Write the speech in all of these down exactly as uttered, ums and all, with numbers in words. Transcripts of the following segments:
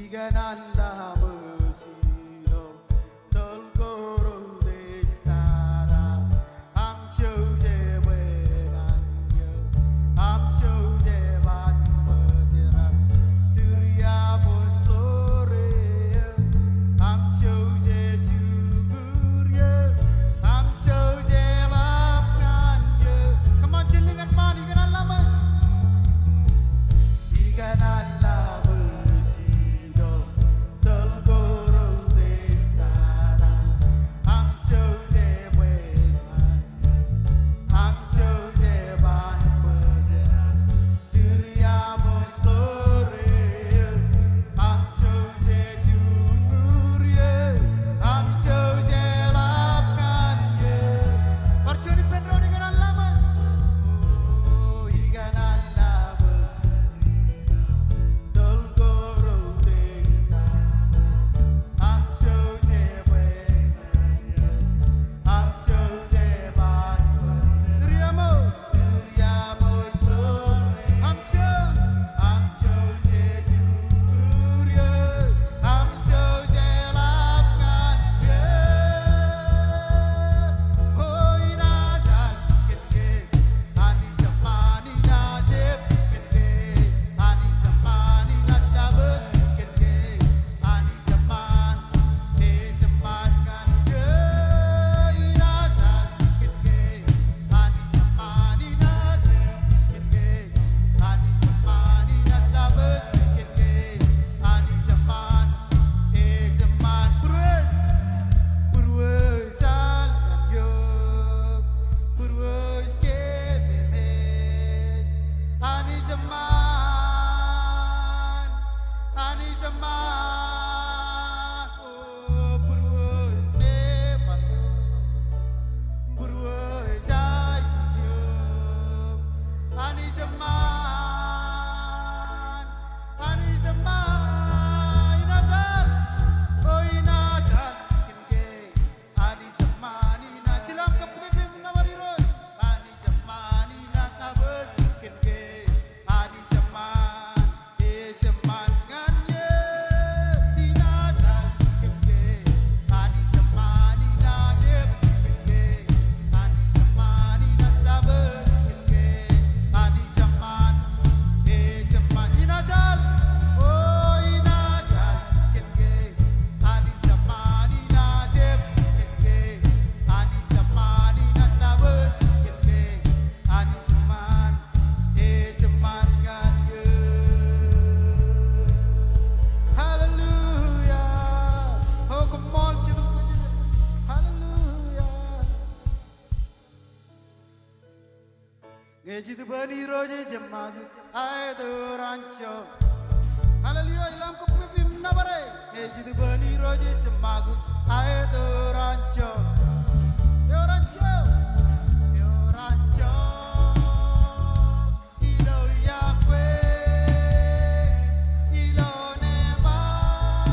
Ikōṇaan laṃōj ilo tōl ko routes tata, aṃ jouj e bwe ñan eō, aṃ jouj e ban bōjrak. Tūriaṃōj ḷoor eō, aṃ jouj e jukur eō, aṃ jouj e ḷap ñan eō. Come on, jilkinḷọk ṃaan, ikōṇaan laṃōj. Ikōṇaan laṃōj ilo tōl ko routes tata, aṃ jouj e bwe ñan eō, aṃ jouj e ban bōjrak. Tūriaṃōj ḷoor eō, aṃ jouj e jukur eō, aṃ jouj e ḷap ñan eō. Bar juon ippān doon, ikōṇaan laṃōj. O, ikōṇaan laṃōj. Tōl ko routes tata, aṃ jouj e bwe ñan eō, aṃ jouj e ban bōjrak. Tūriaṃōj. Tūriaṃōj ḷoor eō, aṃ jouj, aṃ jouj e jukur eō, aṃ jouj e ḷap ñan eō. O, inaaj al kōn ke Anij eṃṃan, inaaj ep kōn ke Anij eṃṃan, inaaj laṃōj kōn ke Anij eṃṃan, ej eṃṃan ñan eō. Inaaj al kōn ke Anij eṃṃan, inaaj ep kōn ke Anij eṃṃan, inaaj laṃōj kōn ke Anij eṃṃan, ej eṃṃan. Būruōj, būruōj al ñan eok, būruōj ke memes. Anij eṃṃan, Anij eṃṃan. O, būruōj nebar eok, būruōj aikuj eok. Anij eṃṃan, Anij eṃṃan. Inaaj al, o, inaaj al kōn ke Anij eṃṃan, inaaj, ilo aṃ kōppukot im nōbar Irooj. Anij eṃṃan, inaaj laṃōj kōn ke Anij eṃṃan, ej eṃṃan ñan eō. Inaaj al kōn ke Anij eṃṃan, inaaj ep kōn ke Anij eṃṃan, inaaj laṃōj kōn ke Anij eṃṃan, ej eṃṃan. Inaaj al, o, inaaj al kōn ke Anij eṃṃan, inaaj ep kōn ke Anij eṃṃan, inaaj laṃōj kōn ke Anij eṃṃan, ej eṃṃan ñan eō. Hallelujah. O, koṃṃool Jetōb Kwōjarjar. Hallelujah. Ñe ej itikōn Irooj ej eṃṃakūt, aet eo rancho. Hallelujah, ilo aṃ kōppukot im nōbar e. Ñe ej itikōn Irooj ej eṃṃakūt, aet eo rancho. Eo rancho. Eo rancho. Ilo iọkwe. Ilo nebar.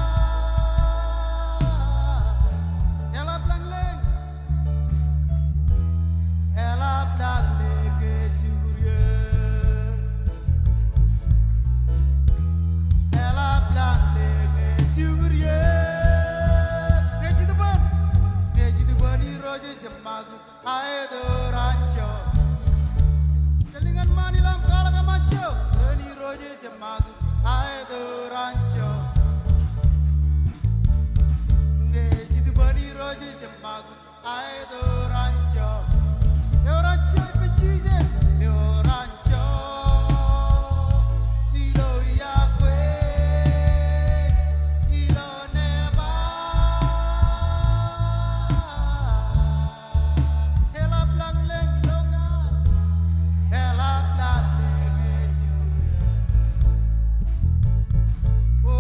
Eḷap lañlōñ. Eḷap lañlōñ ke jukur eō. Eḷap lañlōñ ke jukur eō. Ñe ej itikōn, ñe ej itikōn Irooj ej eṃṃakūt, aet eo rancho. Jen lōñ ñan ṃaan ilo aṃ kwaḷọk aṃ anjọ. Itikōn Irooj ej eṃṃakūt, aet eo rancho. Ñe ej itikōn Irooj ej eṃṃakūt, aet eo rancho. Eo rancho ippān Jisōs. Eo rancho. Ilo iọkwe. Ilo nebar. Eḷap lañlōñ ilo ña. Eḷap lañlōñ ej jukur eō. O,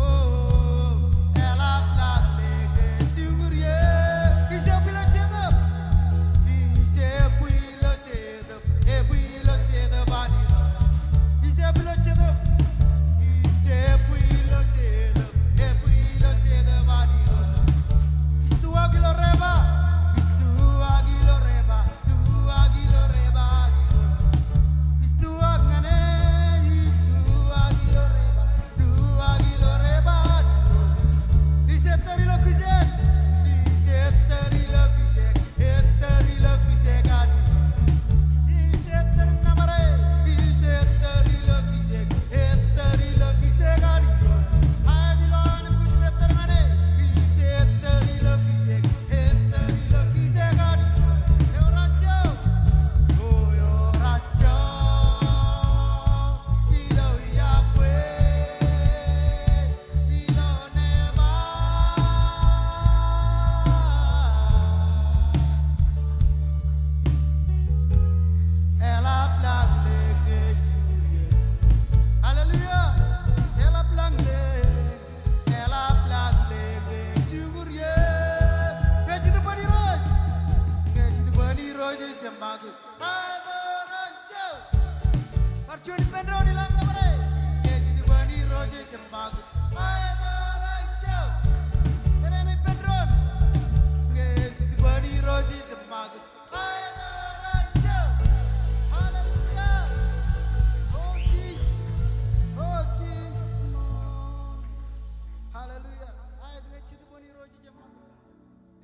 Hallelujah. Aet ñe Jetōb eo Irooj ej ṃakūt.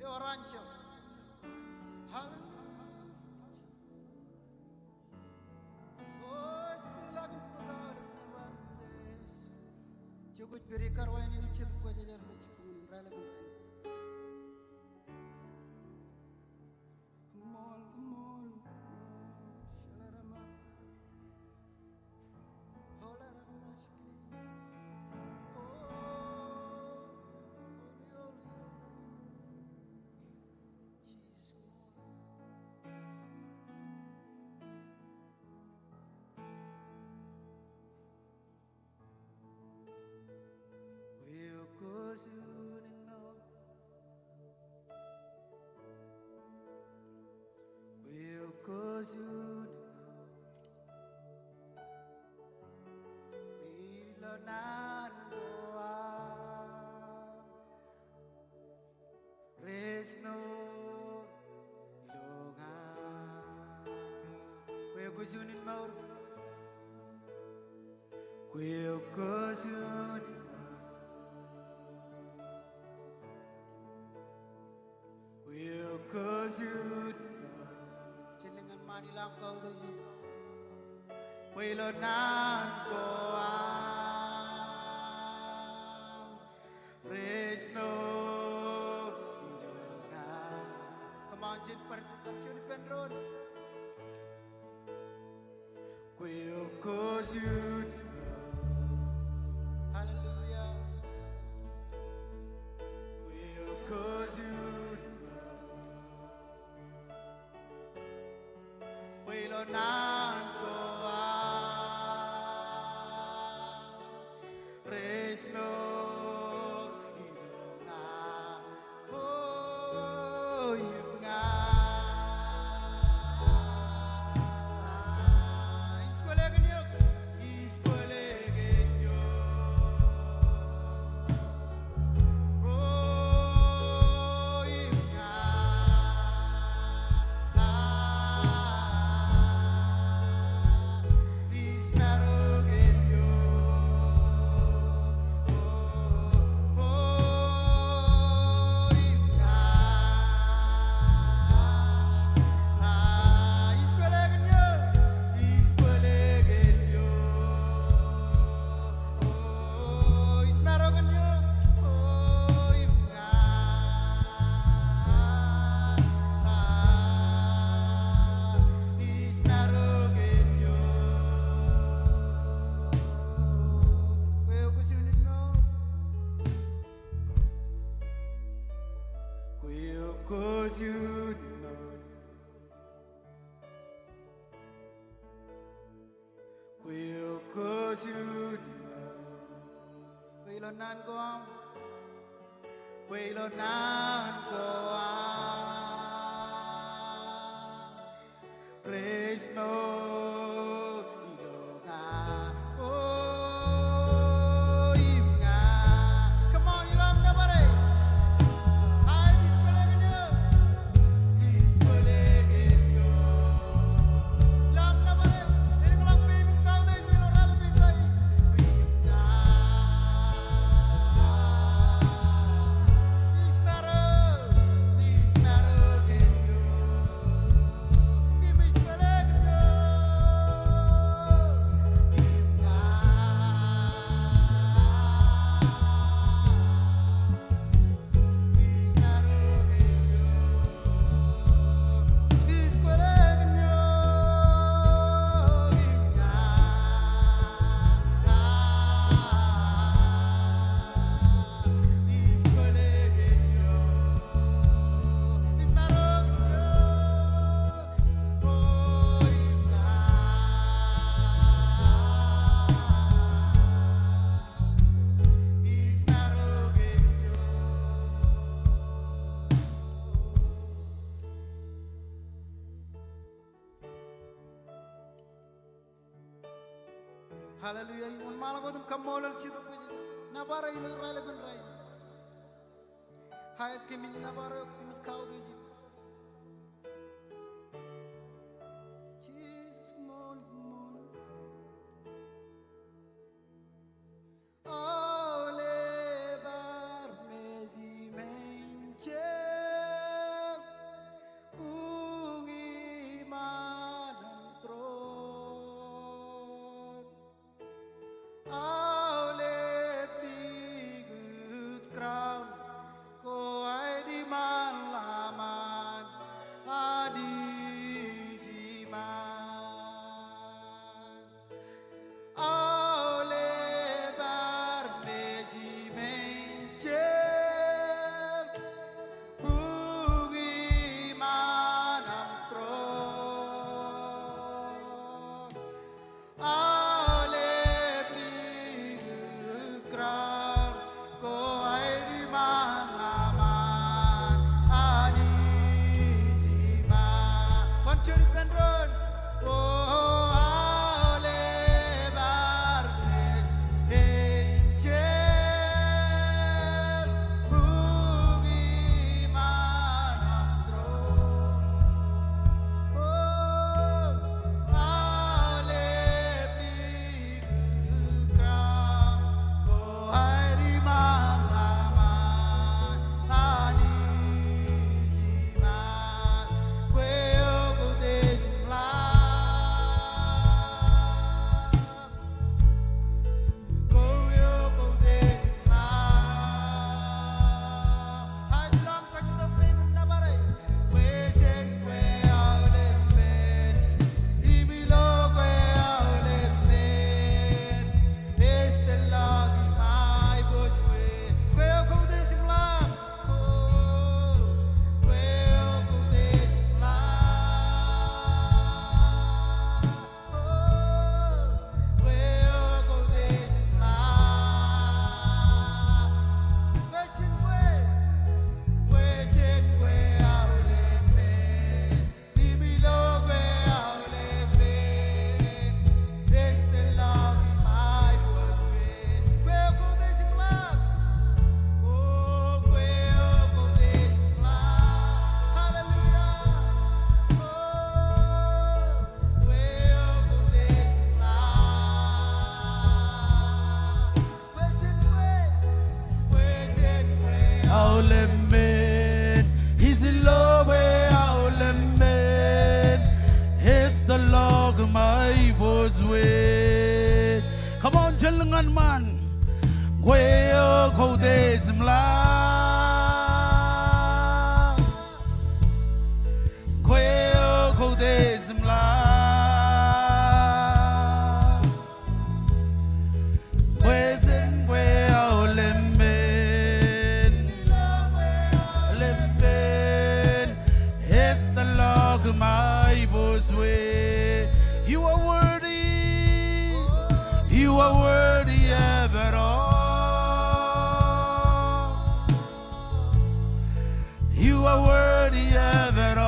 Ewōr anjọ. Hallelujah. O, ej tōl ḷọk im bōk aolep nōbar. Jej kwōj pād ikar wāween in Jetōb Kwōjarjar ilo jibboñ in raelep in rainin. Come on, come on. Shalarama. Holarama shikri. Oh, holy, holy, holy. Jesus, come on. Kwe eo kōjūn in mour. Kwe eo kōjūn in mour. Kwe ilo naan ko aṃ. Rej mour ilo ña. Kwe eo kōjūn in mour. Kwe eo kōjūn in mour. Kwe eo kōjūn in mour. Jen lōñ ñan ṃaan ilo aṃ kautiej. Kwe ilo naan ko aṃ. Rej mour ilo ña. Come on, jen bar, bar juon ippān doon. Kwe eo kōjūn. Hallelujah. Kwe eo kōjūn. Kwe ilo naan ko aṃ. Rej mour ilo ña. O, im ña. Ij kwōle kōn eok. Ij kwōle kōn eok. O, im ña. Ij maro kōn eok. O, o, im ña. Ij kwōle kōn eok. Ij kwōle kōn eok. O, ij maro kōn eok. O, im ña. Ij maro kōn eok. Kwe eo kōjūn in mour. Kwe eo kōjūn in mour. Kwe eo kōjūn in mour. Kwe ilo naan ko aṃ. Kwe ilo naan ko aṃ. Rej mour ilo ña. O, im ña. Come on, ilo aṃ nōbar e. Aet, ij kwōle kōn eok. Ij kwōle kōn eok. Ilo aṃ nōbar e. Elōñḷọk peiṃ im kautiej ilo raelep in rainin. Im ña. Ij maro. Ij maro kōn eok. Im ij kwōle kōn eok. Im ña. Ij maro kōn eok. Ij kwōle kōn eok. Im ña. Ij kwōle kōn eok. Ij maro kōn eok. O, im ña. Ij maro kōn eok. Hallelujah. Wōnṃaanḷọk wōt im kaṃṃoolol Jetōb Kwōjarjar. Nōbar e ilo raelep in rainin. Aet kōmij nōbar eok, kōmij kautiej eok. Jesus, come on, come on. Aolep ground, ko aer iṃaan ḷōṃan, Anij iṃaan. Aolep armej im enjeḷ, bukwi im aṃ throne. Aolep likūt ground, ko aer iṃaan ḷōṃan, Anij iṃaan. Bar juon ippān doon. O aolep armej, enjeḷ, bukwi im aṃ throne. O aolep likūt ground, ko aer iṃaan ḷōṃan, Anij iṃaan. Kwe eo koutiej im ḷap. Kwe eo koutiej im ḷap. Hai, ilo aṃ kajjitōk peim im nōbar e. Kwe jen kwe aolepān, im ilo kwe aolepān, ej tōllọk iṃae bōjwōj. Kwe eo koutiej im ḷap. Kwe eo koutiej im ḷap. Hallelujah. Aolepān, ij lo kwe aolepān, ej tōllọk iṃae bōjwōj. Come on, jen lōñ ñan ṃaan. Kwe eo koutiej im ḷap. Kwe eo koutiej im ḷap. Kwe jen kwe aolepān. Aolepān. Ej tōllọk iṃae bōjwōj. You are worthy. You are worthy of it all. You are worthy of it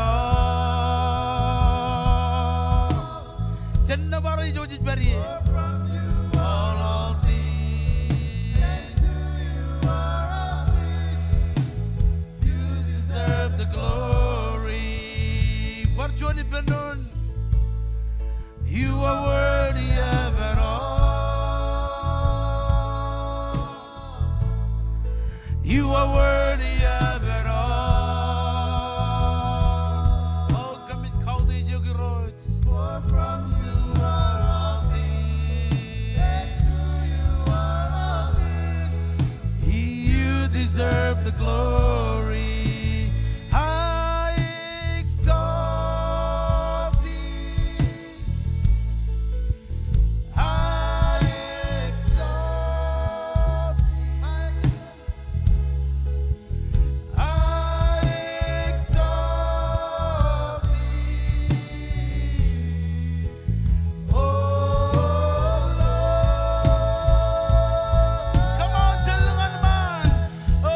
all. Jen nōbar e, ijo jej pād ie. For from you are all things, and to you are all things. You deserve the glory. Bar juon ippān doon. You are worthy of it all. You are worthy of it all. O kōmij kautiej eok Irooj. For from you are all things, and to you are all things. You deserve the glory. I exalt thee. I exalt thee. I exalt thee, O Lord. Come on, jen lōñ ñan ṃaan. O, I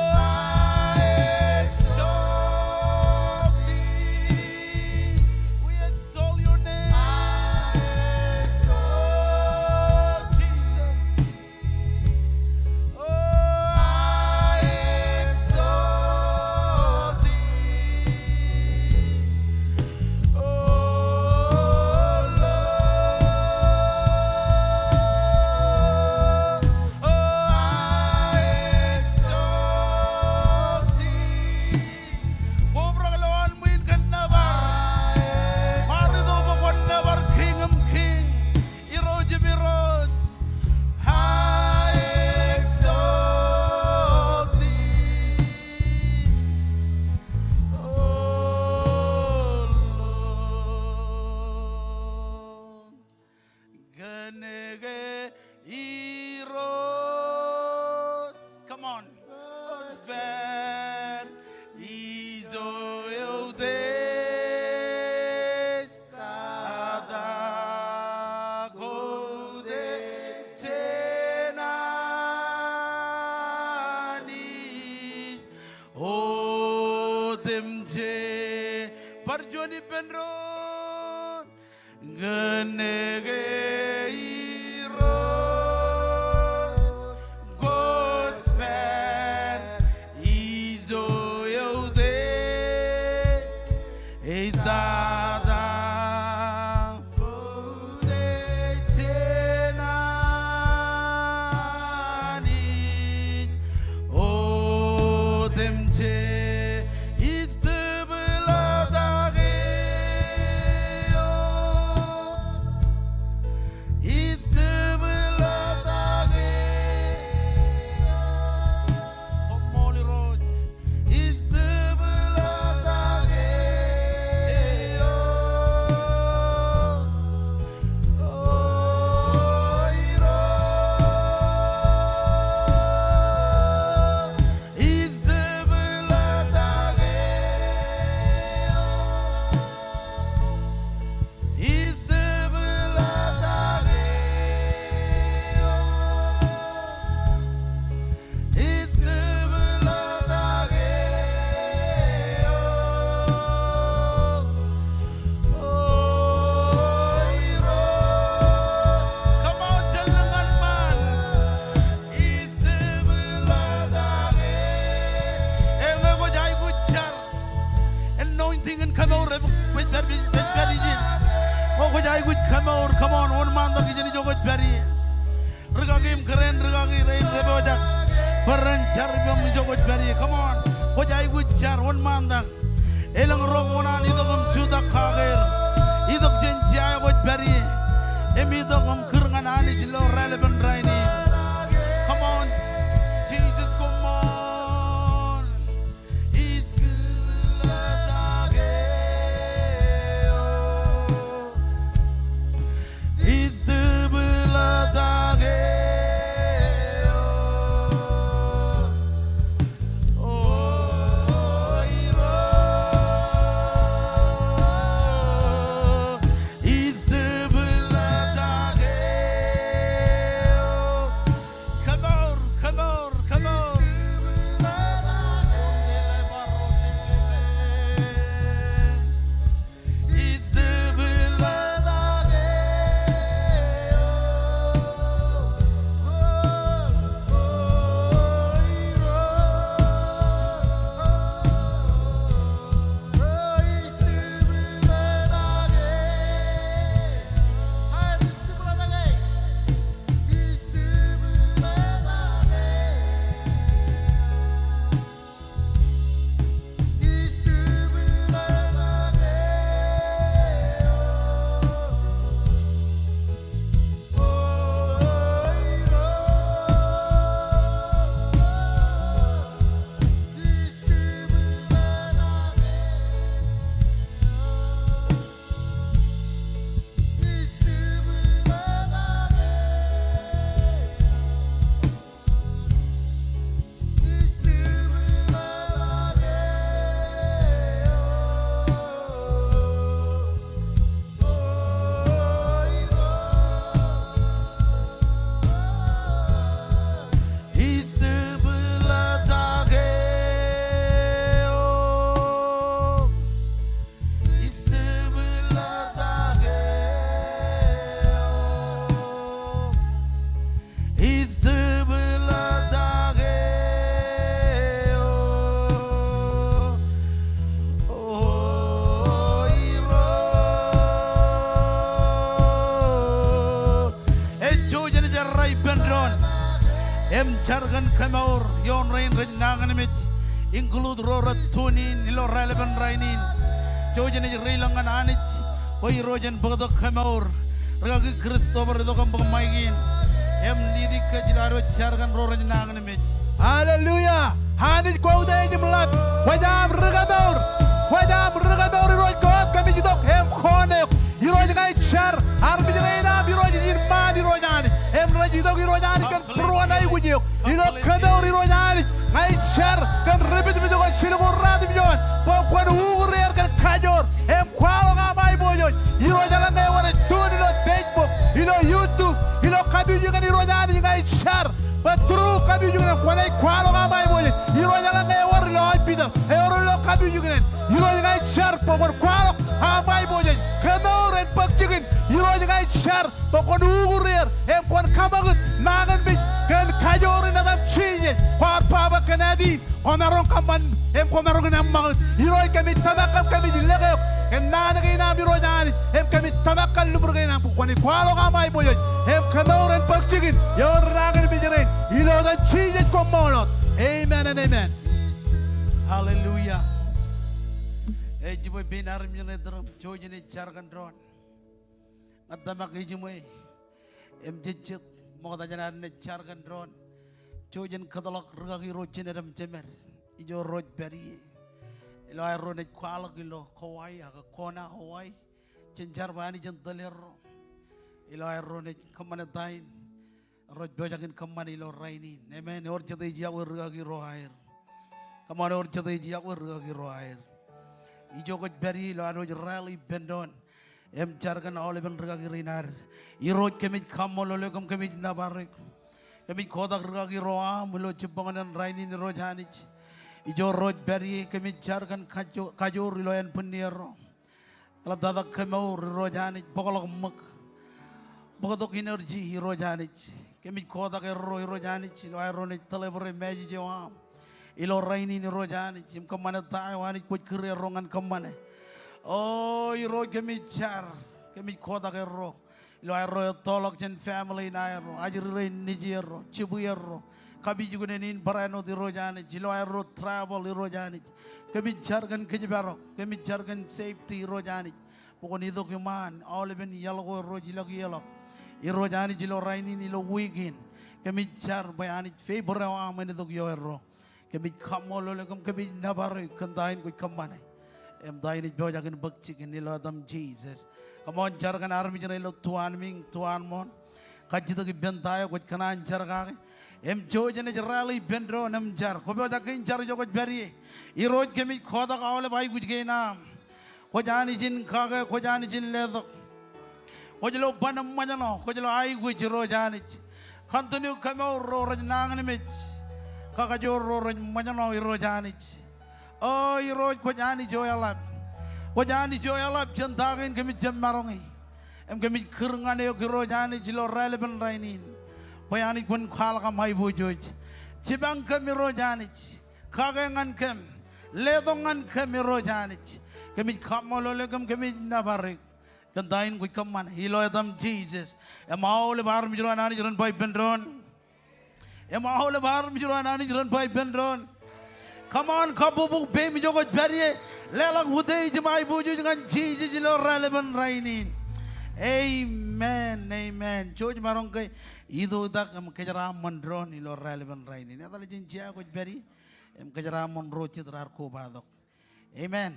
Juon ippān doon. Kōnke Irooj kwōj pād ijo eutiej, ej tata kwōj ej jān Anij otemjej. Ij tūpḷatak eō. Ij tūpḷatak eō. Koṃṃool Irooj. Ij tūpḷatak eō. O Irooj. Ij tūpḷatak eō. Ij tūpḷatak eō. Ij tūpḷatak eō. O Irooj. Come on, jen lōñ ñan ṃaan. Ij tūpḷatak eō. Eñe kwōj aikuj jar. Anointing in kemour ej pād, ej pād ijin. O kwōj aikuj kemour, come on, wōnṃaantak ijin ijo kwōj pād ie. Rikaki im kōrā in rikaki rein rej pojak bwe ren jar ippaṃ ijo kwōj pād ie. Come on. Kwōj aikuj jar, wōnṃaantak. Elōñ ro kōṇaan itok im jutak kake er. Itok jān jea eo kwōj pād ie. Im itok im kūr ñan Anij ilo raelepin rainin. Come on. Jesus, come on. Ij tūpḷatak eō. Ij tūpḷatak eō. O Irooj. Ij tūpḷatak eō. Kemour, kemour, kemour. Ij tūpḷatak eō. O Irooj. Ej jouj jen jar ippān doon im jar kōn kemour ioon rein rej nañinmej, include ro rej tune in ilo raelepin rainin. Jouj jen ej reiḷọk ñan Anij bwe Irooj en bōktok kemour. Rikaki Christopher, itok im bōk mic in im lead kōj ilo ad wōj jar kōn ro rej nañinmej. Hallelujah. Anij, kōutiej im ḷap. Kwōj aṃ ri kemour. Kwōj aṃ ri kemour, Irooj, kōm kōmij itok im kōn eok. Irooj, ña ij jar armej rein aṃ, Irooj, ijin ṃaan, Irooj Anij, im rej itok, Irooj Anij, kōn būruon aikuj eok. Ilo kemour, Irooj Anij, ña ij jar kōn ri pitpit ko jilñuul ruatimjuon bwe kwōn ukūr er kōn kajoor im kwaḷọk aṃ aiboojoj. Irooj, eḷaññe ewōr ej tune in ilo Facebook, ilo YouTube, ilo kapijuknen, Irooj Anij, ña ij jar bwe through kapijuknen kwōnaaj kwaḷọk aṃ aiboojoj. Irooj, eḷaññe ewōr ilo hospital, ewōr ilo kapijuknen, Irooj, ña ij jar bwe kwōn kwaḷọk jar bwe kwōn uññūr er im kwōn kaṃakūt nañinmej kōn kajoor in etan Jisōs. Kwaar ba bwe kōn āt in kwōmaroñ kōṃṃan im kwōmaroñ in eṃṃakūt. Irooj, kōmij tōmak kōm, kōmij lōke eok kōn naan kein aṃ Irooj Anij, im kōmij tōmak kōn lōmṇak kein aṃ bwe kwōnaaj kwaḷọk aṃ aiboojoj im kōmour in bōk jikin ioon nañinmej rein. Ilo etan Jisōs, koṃṃool Lord. Amen and amen. Hallelujah. Ej jibwe pein armej ṇe tūrūṃ, jouj im jar kōn doon. Ña tōmak ijiṃwe im jejjet ṃokta jān ad naaj jar kōn doon. Jouj im kōtḷọk rūkaki ro jined im jemed. Ijo ro ej pād ie. Ilo aer ro naaj kwaḷọk ilo Kauai ak Kona, Hawaii. Jen jar bwe Anij en tōl erro. Ilo aer ro naaj kōṃṃane ta in rej pojak in kōṃṃane ilo rainin. Amen. Ewōr jete ej yokwe rūkaki ro aer? Come on, ewōr jete ej yokwe rūkaki ro aer? Ijo kwōj pād ie ilo ad wōj rally ippān doon im jar kōn aolepen rūkaki rein ad. Irooj, kōmij kaṃṃoolol eok im kōmij nōbar eok. Kōmij kotak rūkaki ro aṃ ilo jibboñōn in rainin, Irooj Anij. Ijo ro ej pād ie, kōmij jar kōn kajo-, kajoor ilo ānbwinnierro. Eḷaptata kōmour, Irooj Anij, bōkḷọk ṃōk. Bōktok energy, Irooj Anij. Kōmij kotak erro, Irooj Anij, ilo aerro naaj deliver e message eo aṃ ilo rainin, Irooj Anij, im kōṃṃane ta eo Anij kwōj kūr erro ñan kōṃṃane. O Irooj, kōmij jar, kōmij kotak erro ilo aerro ettoḷọk jān family in aerro, ajri rein nejierro, jibwierro, kapijuknen in barāinwōt, Irooj Anij, ilo aerro travel, Irooj Anij. Kōmij jar kōn kōjparok, kōmij jar kōn safety, Irooj Anij, bwe kwōn itok iṃaan aolepen iaḷ ko erro rej ilọk ie ḷọk, Irooj Anij, ilo rainin, ilo wiik in. Kōmij jar bwe Anij, favor eo aṃ en itok ioerro. Kōmij kaṃṃoolol eok im kōmij nōbar eok kōn ta in kwōj kōṃṃane im ta in ej pojak in bōk jikin, ilo etaṃ Jisōs. Come on, jar kōn armej ṇe ilo Tuanmiñ, Tuanmon. Kajjitōk ippān ta eo kwōj kōṇaan jar kake. Im jouj im ej rally ippān doon im jar. Kwō pojak ke in jar ijo kwōj pād ie? Irooj, kōmij kotak aolep aikuj kein aṃ. Kwōj Anij in kake, kwōj Anij in letok. Kwōj lo ban im ṃōjṇọ, kwōj lo aikuj, Irooj Anij. Continue kōmour ro rej nañinmej, kakajoor ro rej ṃōjṇọ, Irooj Anij. O Irooj, kwōj Anij eo eḷap. Kwōj Anij eo eḷap jān ta kein kōmij jab maroñi. Im kōmij kūr ñan eok, Irooj Anij, ilo raelepin rainin, bwe Anij kwōn kwaḷọk aṃ aiboojoj. Jipañ kōm, Irooj Anij. Kake ñan kōm. Letok ñan kōm, Irooj Anij. Kōmij kaṃṃoolol eok im kōmij nōbar eok kōn ta in kwōj kōṃṃane, ilo etaṃ Jisōs. Im aolep armej ro an Anij ren ba ippān doon. Im aolep armej ro an Anij ren ba ippān doon. Come on, kabbokbok peim ijo kwōj pād ie. Leḷọk utiej im aiboojoj ñan Jisōs ilo raelepin rainin. Amen, amen. Jouj maroñ ke itoitak im kōjeraaṃṃan doon ilo raelepin rainin. Etal jān jea kwōj pād ie im kōjeraaṃṃan ro jet raar kobatok. Amen.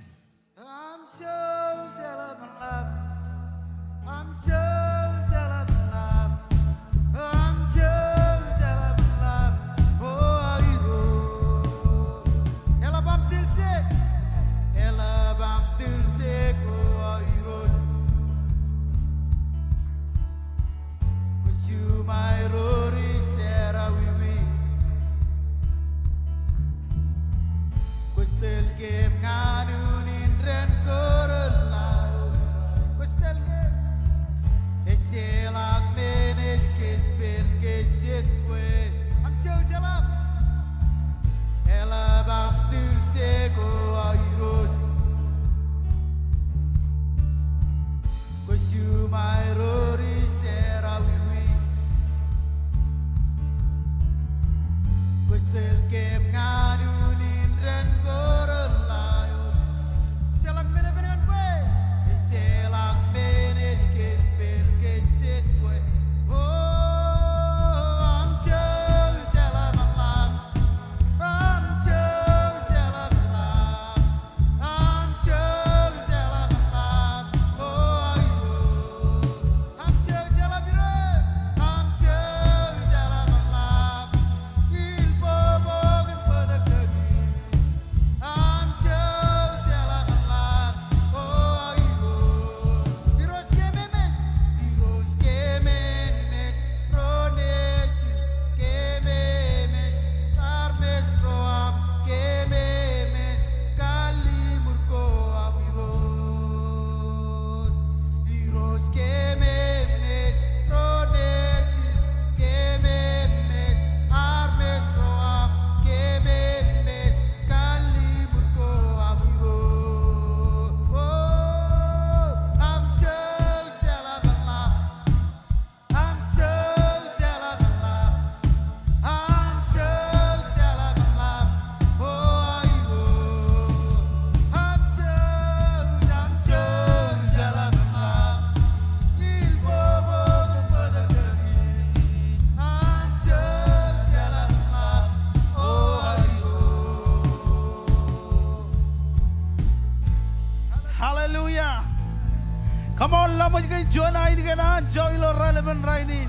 Come on, laṃōj kōn juon ainikien anjọ ilo raelepen rainin.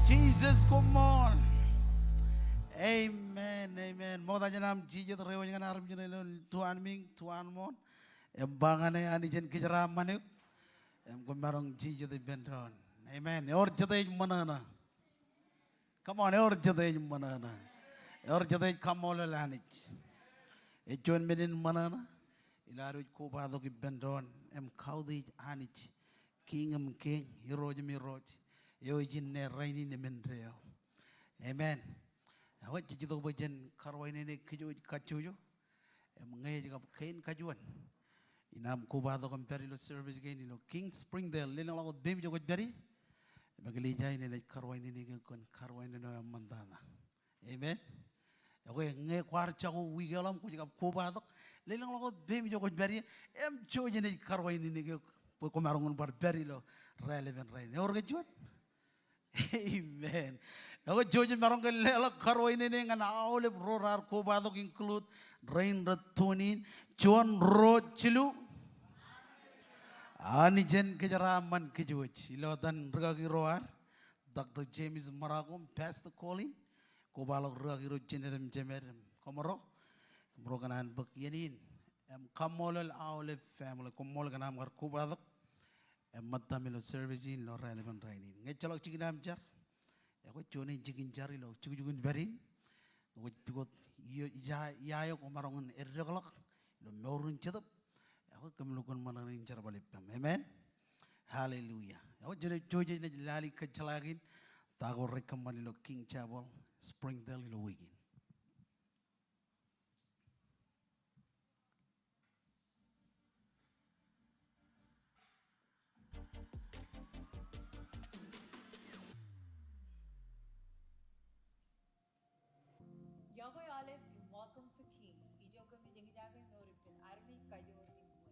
Jisōs, come on. Amen, amen. Ṃokta jān aṃ jijet, reiwōj ñan armej ilo tuanmiiñ, tuanmooṇ. Im ba ñan e, Anij en kōjeraaṃṃan eok. Im kwōmaroñ jijet ippān doon. Amen. Ewōr jete ej ṃōṇōṇō? Come on, ewōr jete ej ṃōṇōṇō? Ewōr jete ej kaṃṃoolol Anij? Ej juon men in ṃōṇōṇō ilo ad wōj kobatok ippān doon im kautiej Anij, Kiiñ in kiiñ, Irooj in irooj, eo ej inne, rainin im indeeo. Amen. Ekwe jej itok bwe jen karuwainene kōj wōj kajjojo. Im ñe ej kab kein kajuon in aṃ kobatok im pād ilo service kein ilo King Springdale, lelōñḷọk wōt peiṃ ijo kwōj pād ie. Im eklejia in enaaj karuwainene eok kōn karuwainene eo eṃṃantata. Amen. Ekwe ñe kwaar jako wiik eḷap im kwōj kab kobatok, lelōñḷọk wōt peiṃ ijo kwōj pād ie. Im Joseph enaaj karuwainene eok bwe kwōmaroñ in bar pād ilo raelepen rainin. Ewōr kōj juon? Amen. Ekwe Joseph ej maroñ ke leḷọk karuwainene ñan aolep ro raar kobatok, include rein rej tune in. Juon, ruo, jilu. Anij en kōjeraaṃṃan kōj wōj. Ilo etan rūkaki ro ad, Doctor James Maragum, Pastor Colin, kobaḷọk rūkaki ro, Jeanette im Jemed im kōmro. Kōmro kōṇaan bōk iien in im kaṃṃoolol aolep family. Koṃṃool kōn aṃ kar kobatok im ṃōttam ilo service in ilo raelepen rainin. Ñe ejjeḷọk jikin aṃ jar, ekwe juon in jikin jar ilo jukjuk in pād in. Ekwe pukot ia, ia, ia eo kwōmaroñ in eddekḷọk ilo mour in jetōb, ekwe kōm lukkuun ṃōṇōṇō in jerbal ippaṃ. Amen. Hallelujah. Ekwe Joseph enaaj lale kōjjeḷā in ta ko rej kōṃṃan ilo King Chapel Springdale ilo wiik in. Iọkwe aolep im welcome to Kings. Ijo kōmij eñjake mour ippān armej kajoor im wōn.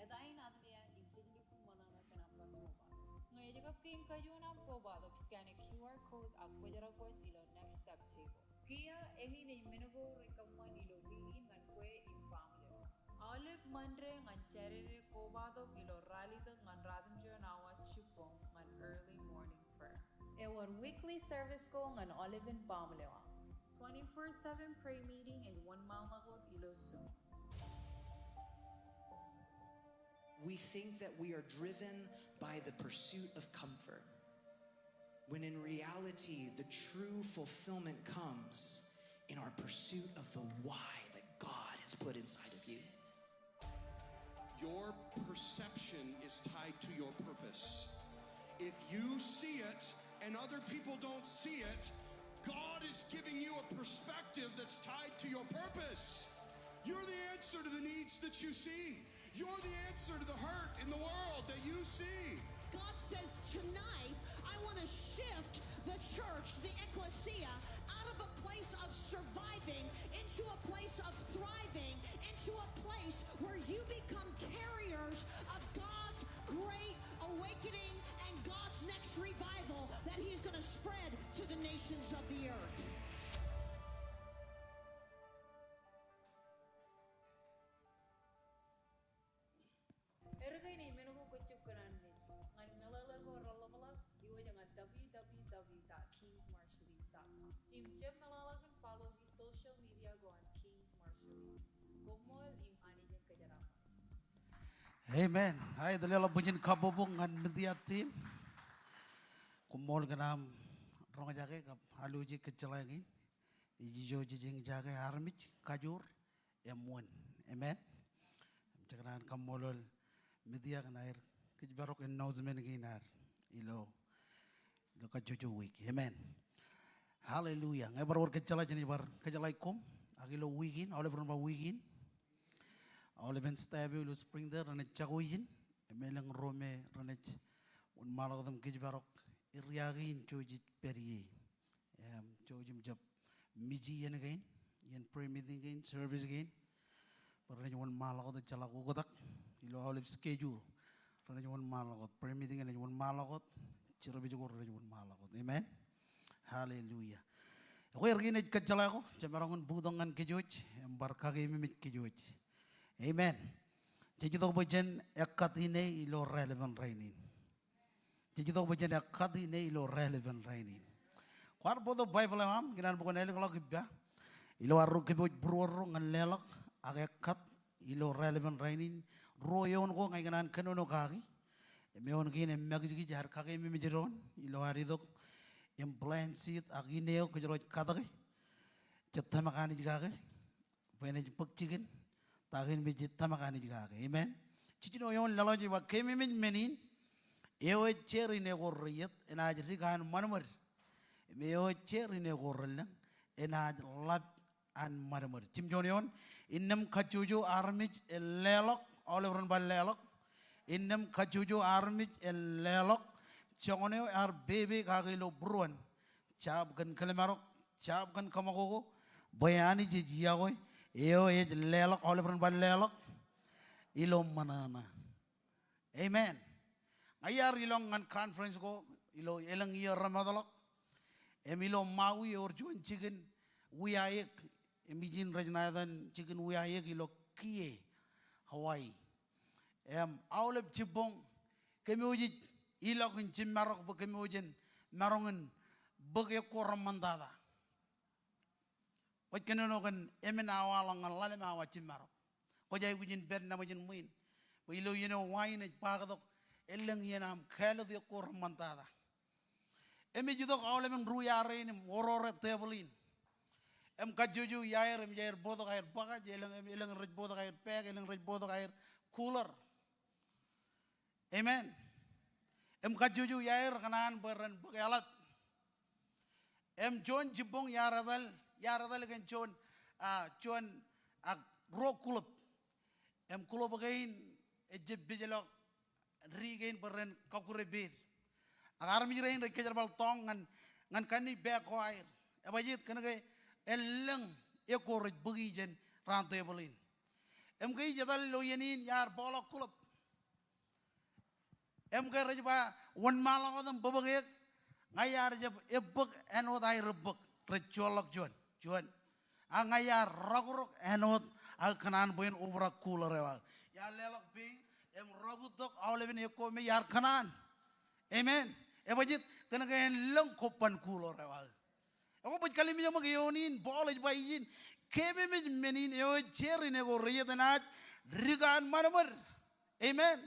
Eta in Adelia im jej lukkuun ṃōṇōṇō kōn aṃ bar kobatok. Ñe ej kab kein kajuon aṃ kobatok, scan e Q R code ak kwōjerak wōj ilo next step table. Kiiō eñin ej men ko rej kōṃṃan ilo wiik in ñan kwe im baaṃle eo aṃ. Aolep Monday ñan Saturday kobatok ilo ralitōk ñan ratimjuon awa jibboñ ñan early morning prayer. Ewōr weekly service ko ñan aolepen baaṃle eo aṃ. Twenty-four seven prayer meeting ej wōnṃaanḷọk wōt ilo Zoom. We think that we are driven by the pursuit of comfort, when in reality, the true fulfillment comes in our pursuit of the why that God has put inside of you. Your perception is tied to your purpose. If you see it and other people don't see it, God is giving you a perspective that's tied to your purpose. You're the answer to the needs that you see. You're the answer to the hurt in the world that you see. God says, "Tonight, I want to shift the church, the ecclesia, out of a place of surviving into a place of thriving, into a place where you become carriers of God's great awakening and God's next revival that He's going to spread to the nations of the earth." Erkein ej men ko kwōj jab kōṇaan missing. Ñan meḷeḷe ko reḷapḷọk, iwōj ñan W W W dot kings marshallese dot com. Im jab meḷeḷe kōn follow e social media ko an Kings Marshallese. Koṃṃool im Anij en kōjeraaṃṃan. Amen. Aet, leḷọk bwijin kabbokbok ñan media team. Koṃṃool kōn aṃ roñjake kab alwōje kōjjeḷā in. Ej ijo jej eñjake armej kajoor im wōn. Amen. Im jekōṇaan kaṃṃoolol media kōn aer kōjparok announcement kein ad ilo, ilo kajjojo wiik. Amen. Hallelujah. Ñe bar wōr kōjjeḷā, jenaaj bar kōjjeḷā koṃ ak ilo wiik in, aolep ren ba wiik in, aolepen staff eo ilo Springdale renaaj jako ijin im elōñ ro me renaaj wōnṃaanḷọk im kōjparok area kein Joseph ej pād ie. Im Joseph im jab miji iien kein, iien prayer meeting kein, service kein, bwe renaaj wōnṃaanḷọk wōt, ejjeḷọk oktak ilo aolep schedule. Renaaj wōnṃaanḷọk wōt, prayer meeting enaaj wōnṃaanḷọk wōt, service ko renaaj wōnṃaanḷọk wōt. Amen. Hallelujah. Ekwe erkein ej kōjjeḷā ko, jemaroñ in bōktok ñan kōj wōj im bar kakeememej kōj wōj. Amen. Jej itok bwe jen ekkat ine ilo raelepen rainin. Jej itok bwe jen ekkat ine ilo raelepen rainin. Kwaar bōktok Baibōḷ eo aṃ, ikōṇaan bwe kwōn ālōkḷọk ippa ilo ad ro kōpooj būruon ro ñan leḷọk ak ekkat ilo raelepen rainin. Ruo eoon ko ña ikōṇaan kōnono kaki. Im eoon kein emakijkij ad kakememej doon ilo ad itok im plant seed ak ine eo kōjro ej katōke. Jej tōmak Anij kake bwe enaaj bōk jikin ta kein me jej tōmak Anij kake. Amen. Jiljino eoon laḷ eo ej ba, kememej men in, eo ej jeer ine ko reiiet enaaj dik an ṃadṃōd, im eo ej jeer ine ko relōñ enaaj ḷap an ṃadṃōd. Jimjuon eoon, innām kajjojo armej en leḷọk, aolep ren ba leḷọk. Innām kajjojo armej en leḷọk joñan eo ear pepe kake ilo būruon. Jab kōn kōlmarok, jab kōn kōṃakoko, bwe Anij ej yokwe eo ej leḷọk, aolep ren ba leḷọk, ilo ṃōṇōṇō. Amen. Ña iar ilọk ñan conference ko ilo elōñ iiō remootḷọk. Im ilo Maui ewōr juon jikin wiaek. Im ijin rej ṇa etan jikin wiaek ilo Kihei, Hawaii. Im aolep jibboñ kōmwōj ij ilọk in jimmarok bwe kōmwōj en maroñ in bōk ekko reṃṃantata. Kwōj kōnono kōn emān awa ḷọk ñan ḷalem awa jimmarok. Kwōj aikuj in pād ṇemwōj in ṃwiin. Bwe ilo iien eo wain ej bōktok elōñ iien aṃ kāālōt ekko reṃṃantata. Im ej itok aolepen ru iar rein im orore tebōḷ in. Im kajjojo iaer im jaer bōktok aer bucket, elōñ, elōñ rej bōktok aer bag, elōñ rej bōktok aer cooler. Amen. Im kajjojo iaer kōṇaan bwe ren bōk eḷap. Im juon jibboñ iar etal, iar etal kōn juon, ah, juon, ah, ruo kulōb. Im kulōb kein ejjab pejḷọk di kein bwe ren kọkkure ped. Ak armej rein rej kōjerbal tọọñ ñan, ñan kanniōk bag ko aer. Ebajjeet? Kōnke elōñ ekko rej bōki jān raan tebōḷ in. Im ke ij etal ilo iien in iar bōkḷọk kulōb. Im ke rej ba wōnṃaanḷọk wōt im bōbōk eō, ña iar jab ebbōk āinwōt aer ebbōk. Rej joorḷọk juon, juon. Ak ña iar rọkrọk āinwōt aō kōṇaan bwe en obrak cooler eo aō. Iar leḷọk peiṃ im rọkūttok aolepen ekko me iar kōṇaan. Amen. Ebajjeet? Kōnke en lōñ kobban cooler eo aō. Ekwe bōj kallimjek ṃōk eoon in, Paul ej ba ijin, kememej men in, eo ej jeer ine ko reiiet enaaj dik an ṃadṃōd. Amen.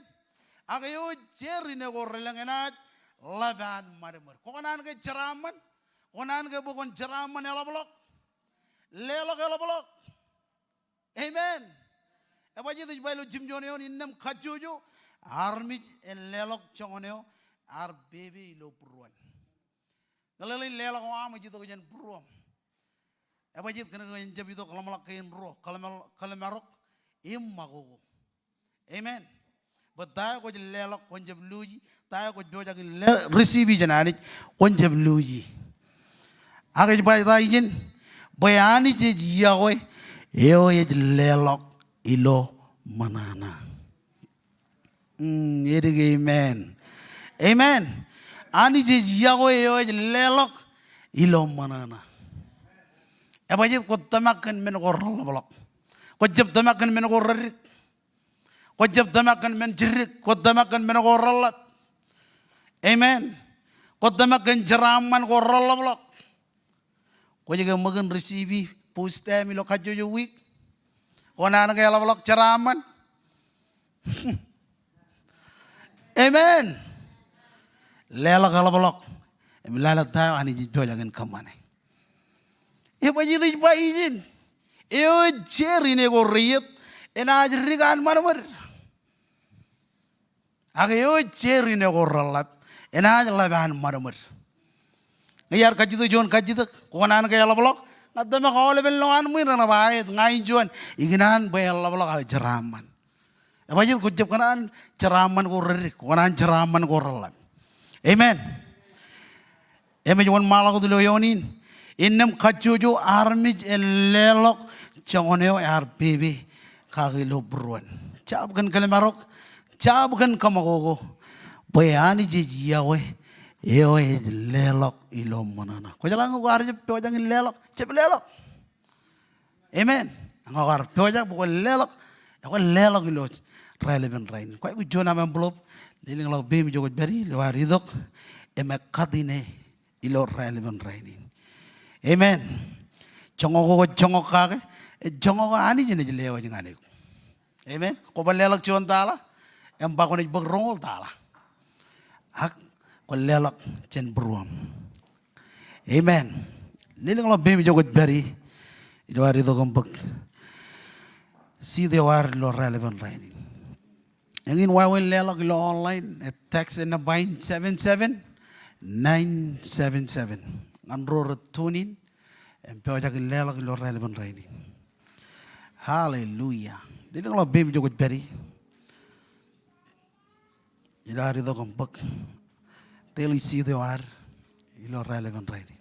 Ak eo ej jeer ine ko relōñ enaaj ḷap an ṃadṃōd. Kwō kōṇaan ke jeraaṃṃan? Kwō kōṇaan ke bwe kwōn jeraaṃṃan eḷapḷọk? Leḷọk eḷapḷọk. Amen. Ebajjeet? Ej ba ilo jimjuon eoon, innām kajjojo armej en leḷọk joñan eo ear pepe ilo būruon. Ñe ḷeḷein leḷọk eo aṃ ej itok jān būruōṃ. Ebajjeet? Kōnke en jab itok ḷōmṇak kein ruo, kōḷmar-, kōḷmarok im ṃakoko. Amen. Bwe ta eo kwōj leḷọk kwōn jab lose, ta eo kwōj pojak in le-, receive jān Anij, kwōn jab lose. Ak ej ba ta ijin? Bwe Anij ej yokwe eo ej leḷọk ilo ṃōṇōṇō. Mm, edik amen. Amen. Anij ej yokwe eo ej leḷọk ilo ṃōṇōṇō. Ebajjeet? Kwōj tōmak kōn men ko reḷapḷọk. Kwōj jab tōmak kōn men ko reddik. Kwōj jab tōmak kōn men jidik. Kwōj tōmak kōn men ko reḷap. Amen. Kwōj tōmak kōn jeraaṃṃan ko reḷapḷọk. Kwōj ke ṃōk in receive food stamp ilo kajjojo wiik? Kwō kōṇaan ke eḷapḷọk jeraaṃṃan? Amen. Leḷọk eḷapḷọk im lale ta eo Anij ej pojak in kōṃṃane. Ebajjeet? Ej ba ijin, eo ej jeer ine ko reiiet enaaj dik an ṃadṃōd. Ak eo ej jeer ine ko reḷap enaaj ḷap an ṃadṃōd. Ñe iar kajjitōk juon kajjitōk, kwō kōṇaan ke eḷapḷọk? Ña tōmak aolepen lowaan ṃwiin renaaj ba aet, ña in juon, ikōṇaan bwe en ḷapḷọk aō jeraaṃṃan. Ebajjeet? Kwō jab kōṇaan jeraaṃṃan ko reddik, kwō kōṇaan jeraaṃṃan ko reḷap. Amen. Im ej wōnṃaanḷọk wōt ilo eoon in, innām kajjojo armej en leḷọk joñan eo ear pepe kake ilo būruon. Jab kōn kōḷmarok, jab kōn kōṃakoko, bwe Anij ej yokwe eo ej leḷọk ilo ṃōṇōṇō. Kwōjeḷā ñe kwaar jab pojak in leḷọk? Jab leḷọk. Amen. Ñe kwaar pojak bwe kwōn leḷọk, ekwe leḷọk ilo raelepen rainin. Kwōj aikuj juon aṃ envelope, lelōñḷọk peiṃ ijo kwōj pād ie ilo ad itok im ekkat ine ilo raelepen rainin. Amen. Joñak ko kwōj joñak kake, joñak ko Anij enaaj lewōj ñan eok. Amen. Kwō bar leḷọk juon taḷa, im ba kwōnaaj bōk roñoul taḷa. Ak kwōn leḷọk jān būruōṃ. Amen. Lelōñḷọk peiṃ ijo kwōj pād ie ilo ad itok im bōk seed eo ad ilo raelepen rainin. Eñin wāween leḷọk ilo online, e text e nōṃba in seven seven nine seven seven. Ñan ro rej tune in im pojak in leḷọk ilo raelepen rainin. Hallelujah. Lelōñḷọk peiṃ ijo kwōj pād ie ilo ad itok im bōk daily seed eo ad ilo raelepen rainin.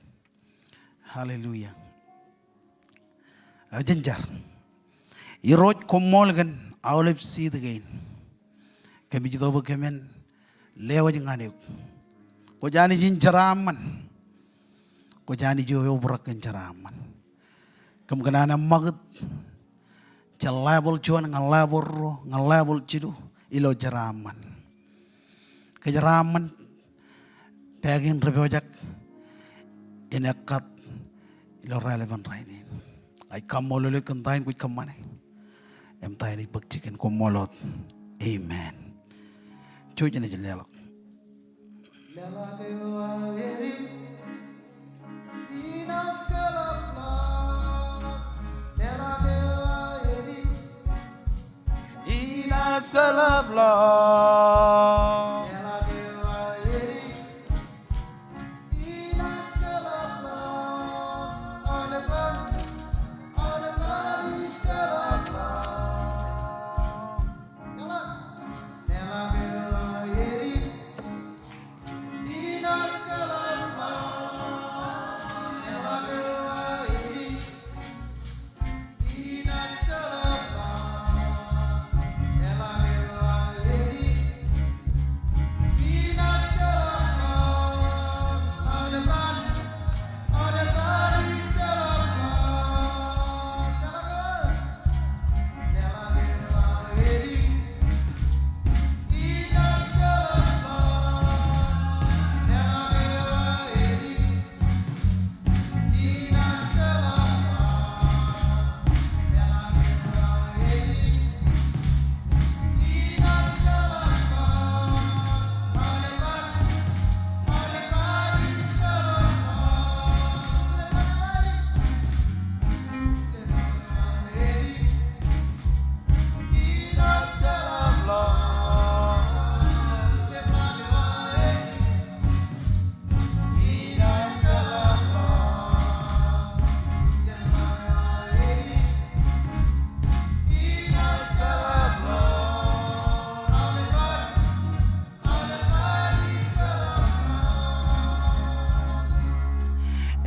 Hallelujah. Eo jen jar. Irooj, koṃṃool kōn aolep seed kein. Kōmij itok bwe kōmin lewōj ñan eok. Kwōj Anij in jeraaṃṃan. Kwōj Anij eo eobrak kōn jeraaṃṃan. Kōm kōṇaan eṃṃakūt jān level juon ñan level ruo ñan level jilu ilo jeraaṃṃan. Kōjeraaṃṃan pā kein rej pojak in ekkat ilo raelepen rainin. Ij kaṃṃoolol eok kōn ta in kwōj kōṃṃane im ta in ej bōk jikin. Koṃṃool wōt. Amen. Jouj im jen leḷọk.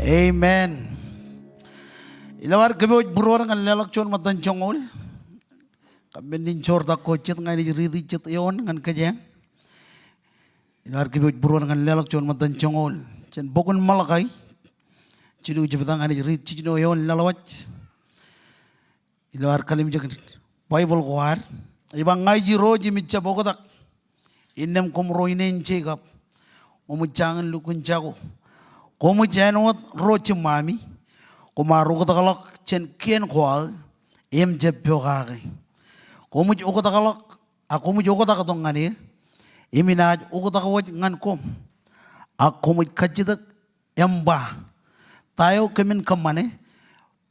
Amen. Ilo ad kōpooj būruod ñan leḷọk juon ṃōttan joñoul. Kab men in joortak ko jet ña inaaj riiti jet eoon ñan kōjeañ. Ilo ad kōpooj būruod ñan leḷọk juon ṃōttan joñoul jān bok in Malakai, jilu jebta ña inaaj riit jiljino eoon laḷwaj. Ilo ad kalimjek Baibōḷ ko ad, ej ba, ña ij Irooj im ij jab oktak, innām koṃ ro ineen Jekob, koṃij jañin lukkuun jako. Koṃij āinwōt ro jiṃṃami, koṃ ar oktakḷọk jān kien ko aō im jab pokake. Koṃij oktakḷọk ak koṃij oktak tok ñan e, im inaaj oktak wōj ñan koṃ. Ak koṃij kajjitōk im ba, ta eo kōmin kōṃṃane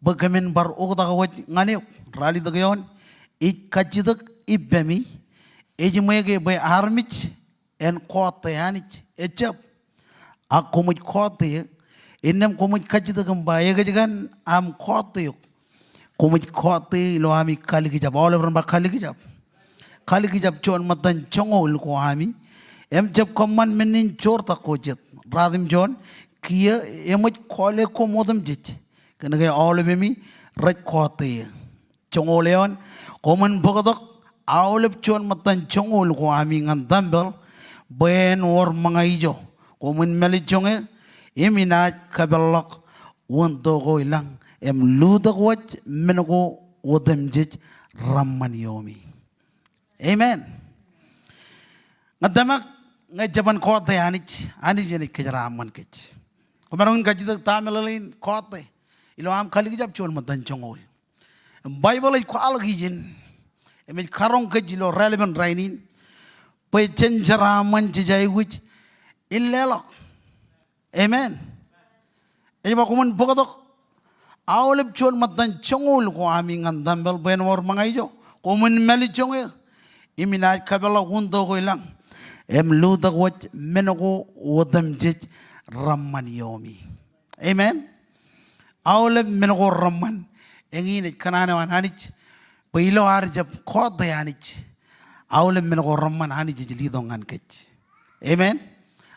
bwe kōmin bar oktak wōj ñan eok? Ralitōk eoon, ij kajjitōk ippemi, ejiṃwe ke bwe armej en kọọte Anij? Ejjab. Ak koṃij kọọte eō, innām koṃij kajjitōk im ba, ekōjkan aṃ kọọte eok. Koṃij kọọte eō ilo ami kalikjab. Aolep ren ba kalikjab. Kalikjab juon ṃōttan joñoul ko ami. Im jab kōṃṃan men in joortak ko jet. Ratimjuon, kiiō eṃōj kọọle koṃ otemjej, kōnke aolepemi rej kọọte eō. Joñoul eoon, koṃwin bōktok aolep juon ṃōttan joñoul ko ami ñan tempel, bwe en wōr ṃōñā ijo. Koṃwin mālejjoñe, im inaaj kōpeḷḷọk wūnto ko ilañ, im lutōk wōj men ko otemjej reṃṃan ioomi. Amen. Ña tōmak ñe jeban kọọte Anij, Anij enaaj kōjeraaṃṃan kōj. Kwōmaroñ in kajjitōk ta meḷeḷein kọọte ilo aṃ kalikjab juon ṃōttan joñoul. Im Baibōḷ ej kwaḷọk ijin im ej karoñ kōj ilo raelepen rainin bwe jen jeraaṃṃan jej aikuj in leḷọk. Amen. Ej ba koṃwin bōktok aolep juon ṃōttan joñoul ko ami ñan tempel bwe en wōr ṃōñā ijo. Koṃwin mālejjoñ eō im inaaj kapeḷḷọk uñtok ko ilañ im lutōk wōj men ko otemjej reṃṃan iọmi. Amen. Aolep men ko reṃṃan. Eñin ej kōṇaan eo an Anij bwe ilo ad jab kọọte Anij, aolep men ko reṃṃan Anij ej letok ñan kōj. Amen.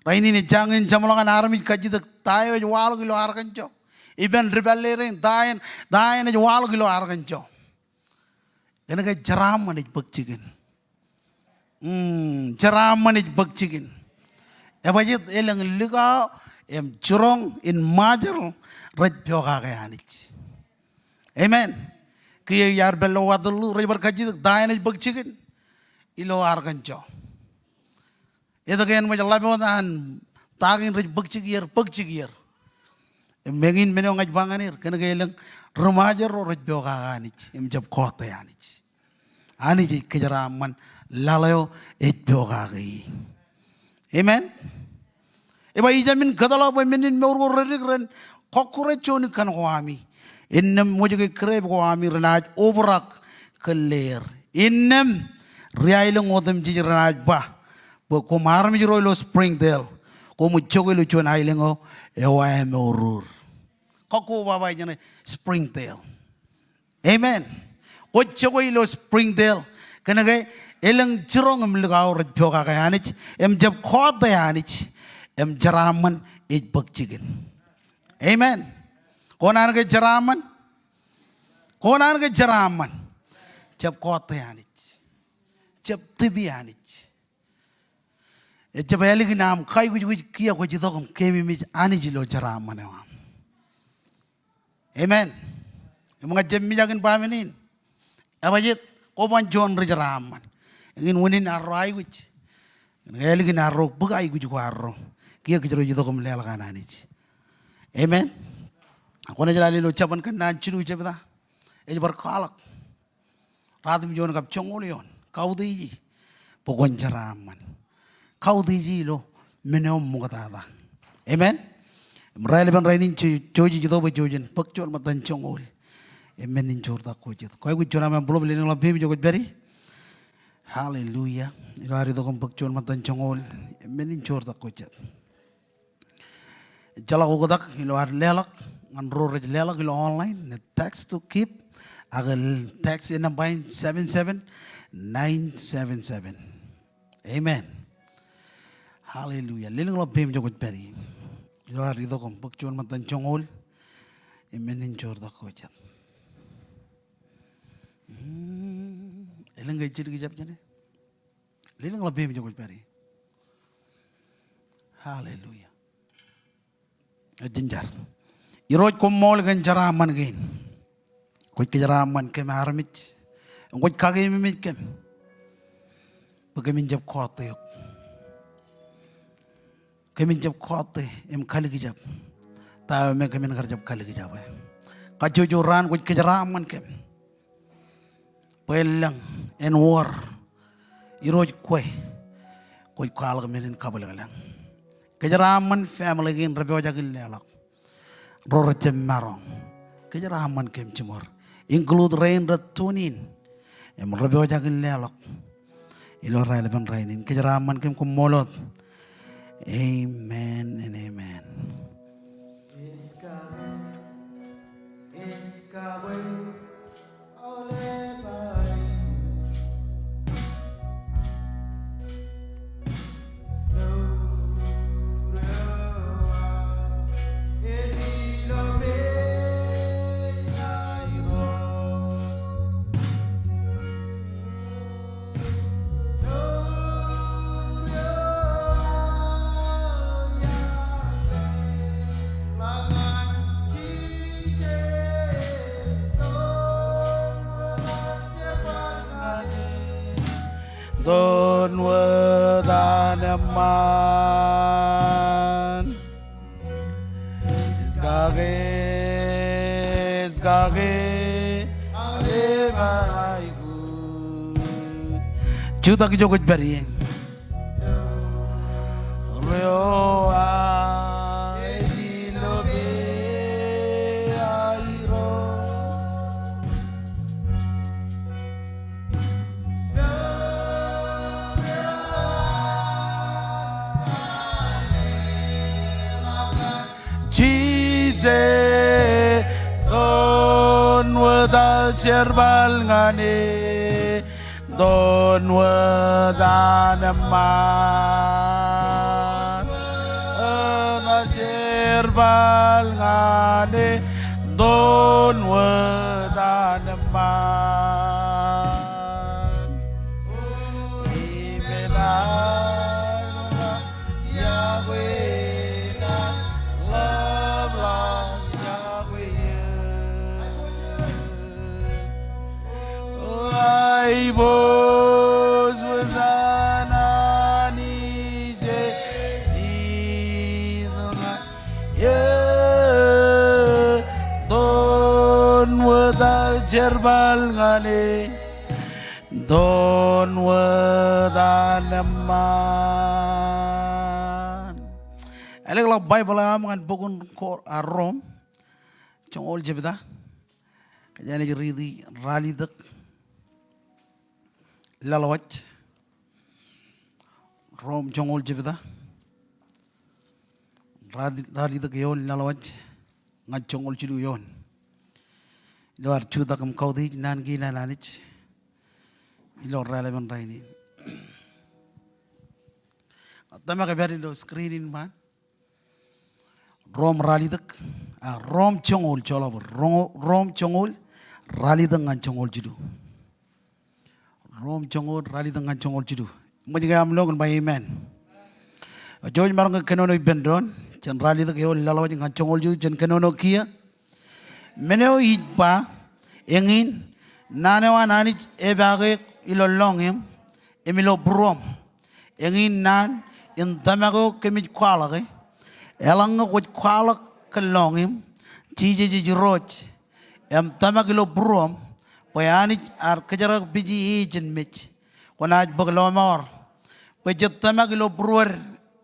Rainin ej jañin jeṃḷọk an armej kajjitōk ta eo ej waḷọk ilo Arkansas. Iban dipālle rein ta eṇ, ta eṇ ej waḷọk ilo Arkansas. Kōnke jeraaṃṃan ej bōk jikin. Mm, jeraaṃṃan ej bōk jikin. Ebajjeet elōñ likao im jiroñ in Ṃajeḷ rej pokake Anij. Amen. Kiiō iar pād ilo Waterloo rej bar kajjitōk ta eṇ ej bōk jikin ilo Arkansas. Etke en ṃōj ḷap wōt an ta kein rej bōk jikier, bōk jikier. Im eñin men eo ña ij ba ñan er, kōnke elōñ ri-Ṃajeḷ ro rej pokake Anij im jab kọọte Anij. Anij ej kōjeraaṃṃan laḷ eo ej pokake e. Amen. Ej ba ijemin kōtḷọk bwe men in mour ko redik ren kọkkure juon ikkan ko ami. Innām wōjke grep ko ami renaaj obrak kōn leer. Innām ri-aelōñ otemjej renaaj ba bwe koṃ armej ro ilo Springdale, koṃij jokwe ilo juon aelōñ eo ewaemorur. Kọkkure baba ijeṇe Springdale. Amen. Kwōj jokwe ilo Springdale kōnke elōñ jiroñ im likao rej pokake Anij im jab kọọte Anij im jeraaṃṃan ej bōk jikin. Amen. Kwōn an ke jeraaṃṃan? Kwōn an ke jeraaṃṃan? Jab kọọte Anij. Jab tipi Anij. Ejjab ālikin aṃ kaikuj kiiō kwōj itok im keememej Anij ilo jeraaṃṃan eo aṃ. Amen. Im ña ij jab mijak in ba men in, ebajjeet kwōban juon ri-jeraaṃṃan. Eñin unin arro aikuj. Ālikin arro bōk aikuj ko arro kiiō kōjro itok im leḷọk an Anij. Amen. Kwōnaaj lale ilo Jabōn Kōnnaan jilu jebta. Ej bar kwaḷọk ratimjuon kab joñoul eoon, kautiej bwe kwōn jeraaṃṃan. Kautiej ilo men eo ṃoktata. Amen. Im raelepen rainin jej, jej itok bwe jej jen bōk juon ṃōttan joñoul im men in joortak ko jet. Kwōj aikuj juon aṃ envelope, lelōñḷọk peiṃ ijo kwōj pād ie. Hallelujah. Ilo ad itok im bōk juon ṃōttan joñoul im men in joortak ko jet. Ejjeḷọk oktak ilo ad leḷọk ñan ro rej leḷọk ilo online, ñe text to Kip, ak text e nōṃba in seven seven nine seven seven. Amen. Hallelujah. Lelōñḷọk peiṃ ijo kwōj pād ie. Ilo ad itok im bōk juon ṃōttan joñoul im men in joortak ko jet. Hmm, elōñ ke ej jidik ijab jāne? Lelōñḷọk peiṃ ijo kwōj pād ie. Hallelujah. Ej jen jar. Irooj, koṃṃool kōn jeraaṃṃan kein. Kwōj kōjeraaṃṃan kōm armej. Im kwōj kakeememej kōm bwe kōmin jab kọọte eok. Kōmin jab kọọte im kalikjab ta eo me kōmin kar jab kalikjab e. Kajjojo raan kwōj kōjeraaṃṃan kōm bwe en lōñ, en wōr Irooj kwe, kwōj kwaḷọk men in kabwilōñlōñ. Kōjeraaṃṃan family kein rej pojak in leḷọk, ro rej jab maroñ. Kōjeraaṃṃan kōm jiṃor, include rein rej tune in im rej pojak in leḷọk ilo raelepen rainin. Kōjeraaṃṃan kōm, koṃṃool wōt. Amen and amen. Doon wōt an eṃṃan. Iskake, iskake, aleṃaikuj. Jutak ijo kwōj pād ie. Ro aō ej ilo peiṃ aō. Jisōs, doon wōt aō jerbal ñan e, doon wōt an eṃṃan. Aō jerbal ñan e, doon wōt an eṃṃan. Im eḷaññe Doon wōt aō jerbal ñan e. Doon wōt an eṃṃan. Ālōkḷọk Baibōḷ eo aṃ ñan bok in Kor-, a, Rom, joñoul jebta. Kōjeañ naaj riiti ralitōk laḷwaj. Rom joñoul jebta. Ralitōk eoon laḷwaj ñan joñoul jilu eoon. Ilo ad jutak im kautiej naan kein an Anij ilo raelepen rainin. Tōmak epād ilo screen in ṃaan. Rom ralitōk, a, Rom joñoul, joḷọk bōd. Ro-, Rom joñoul ralitōk ñan joñoul jilu. Rom joñoul ralitōk ñan joñoul jilu. Ṃōj ke aṃ lo kōn ba amen. Jouj maroñ ke kōnono ippān doon, jān ralitōk eoon laḷwaj ñan joñoul jilu, jān kōnono kiiō. Men eo ij ba, eñin, naan eo an Anij epaake ilo lọñiṃ, im ilo būruōṃ. Eñin naan in tōmak eo kōmij kwaḷọke. Eḷaññe kwōj kwaḷọk kōn lọñiṃ, Jisōs ej Irooj, im tōmak ilo būruōṃ, bwe Anij ear kōjerkakpeje e jān mej, kwōnaaj bōk lọmọọr. Bwe jej tōmak ilo būruod,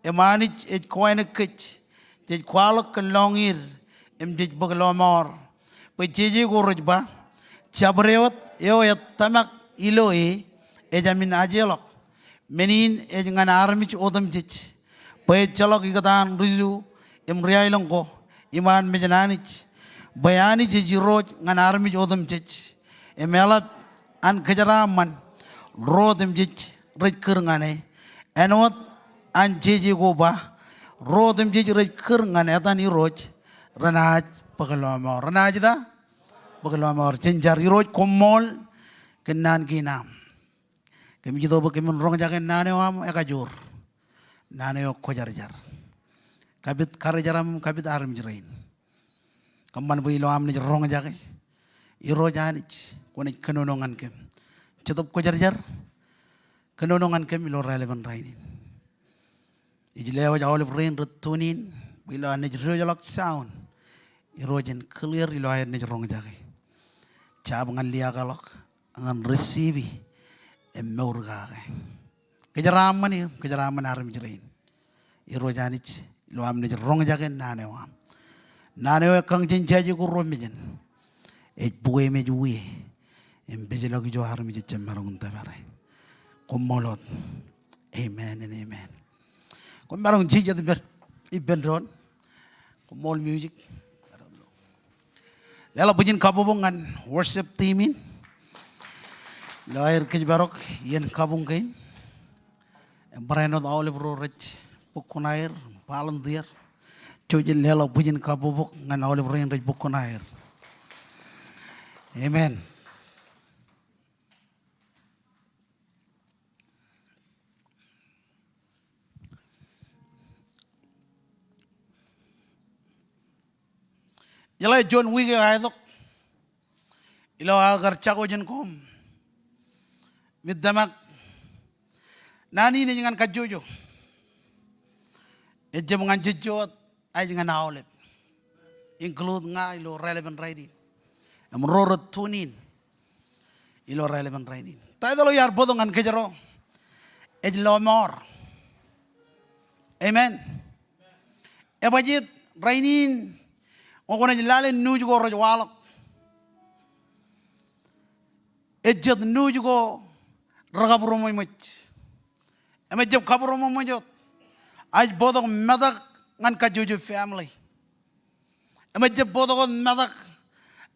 im Anij ej kowānōk kōj, jej kwaḷọk kōn lọñiid, im jej bōk lọmọọr. Bwe jeje ko rej ba, jabdewōt eo ej tōmak ilo e, ejāmin ajeḷọk. Men in ej ñan armej otemjej. Bwe ejjeḷọk ikōtaan ri-Ju im ri-aelōñ ko iṃaan mejān Anij. Bwe Anij ej Irooj ñan armej otemjej. Im eḷap an kōjeraaṃṃan ro otemjej rej kūr ñan e. Āinwōt an jeje ko ba, ro otemjej rej kūr ñan etan Irooj renaaj bōk lọmọọr. Renaaj ta? Bōk lọmọọr. Jen jar. Irooj, koṃṃool kōn naan kein aṃ. Kōmij itok bwe kōmin roñjake naan eo aṃ ekajoor. Naan eo kwōjarjar. Kapit karijeram, kapit armej rein. Kōṃṃan bwe ilo am naaj roñjake, Irooj Anij, kwōnaaj kōnono ñan kōm. Jetōb Kwōjarjar, kōnono ñan kōm ilo raelepen rainin. Ij lewōj aolep rein rej tune in, bwe ilo an naaj diwōjḷọk sound, Irooj en clear ilo aer naaj roñjake. Jab ñan liaakḷọk, ñan receive e im mour kake. Kōjeraaṃṃan eō, kōjeraaṃṃan armej rein. Irooj Anij, ilo am naaj roñjake naan eo aṃ. Naan eo ekkañ jān jāje ko ruo mejān. Ej bukwe im ej wie. Im pejḷọk ijo armej ejjab maroñ in tōpare. Koṃṃool wōt. Amen and amen. Koṃ maroñ jijet ippān, ippān doon. Koṃṃool music. Leḷọk bwijin kabbokbok ñan worship team in ilo aer kōjparok iien kabuñ kein. Im barāinwōt aolep ro rej bōk kuṇaer, volunteer. Jouj im leḷọk bwijin kabbokbok ñan aolep rein rej bōk kuṇaer. Amen. Jeḷā juon wiik eo aetok, ilo aō kar jako jān koṃ im tōmak Naan in ej ñan kajjojo. Ejjab ñan jejjo wōt, ej ñan aolep. Include ña ilo raelepen rainin. Im ro rej tune in ilo raelepen rainin. Title eo iar bōktok ñan kōjro ej lọmọọr. Amen. Ebajjeet rainin, ñe kwōnaaj lale nuuj ko rej waḷọk, ej jet nuuj ko rekabūroṃōjṃōj. Im ejjab kabūroṃōjṃōj wōt, ej bōktok metak ñan kajjojo family. Im ejjab bōktok wōt metak,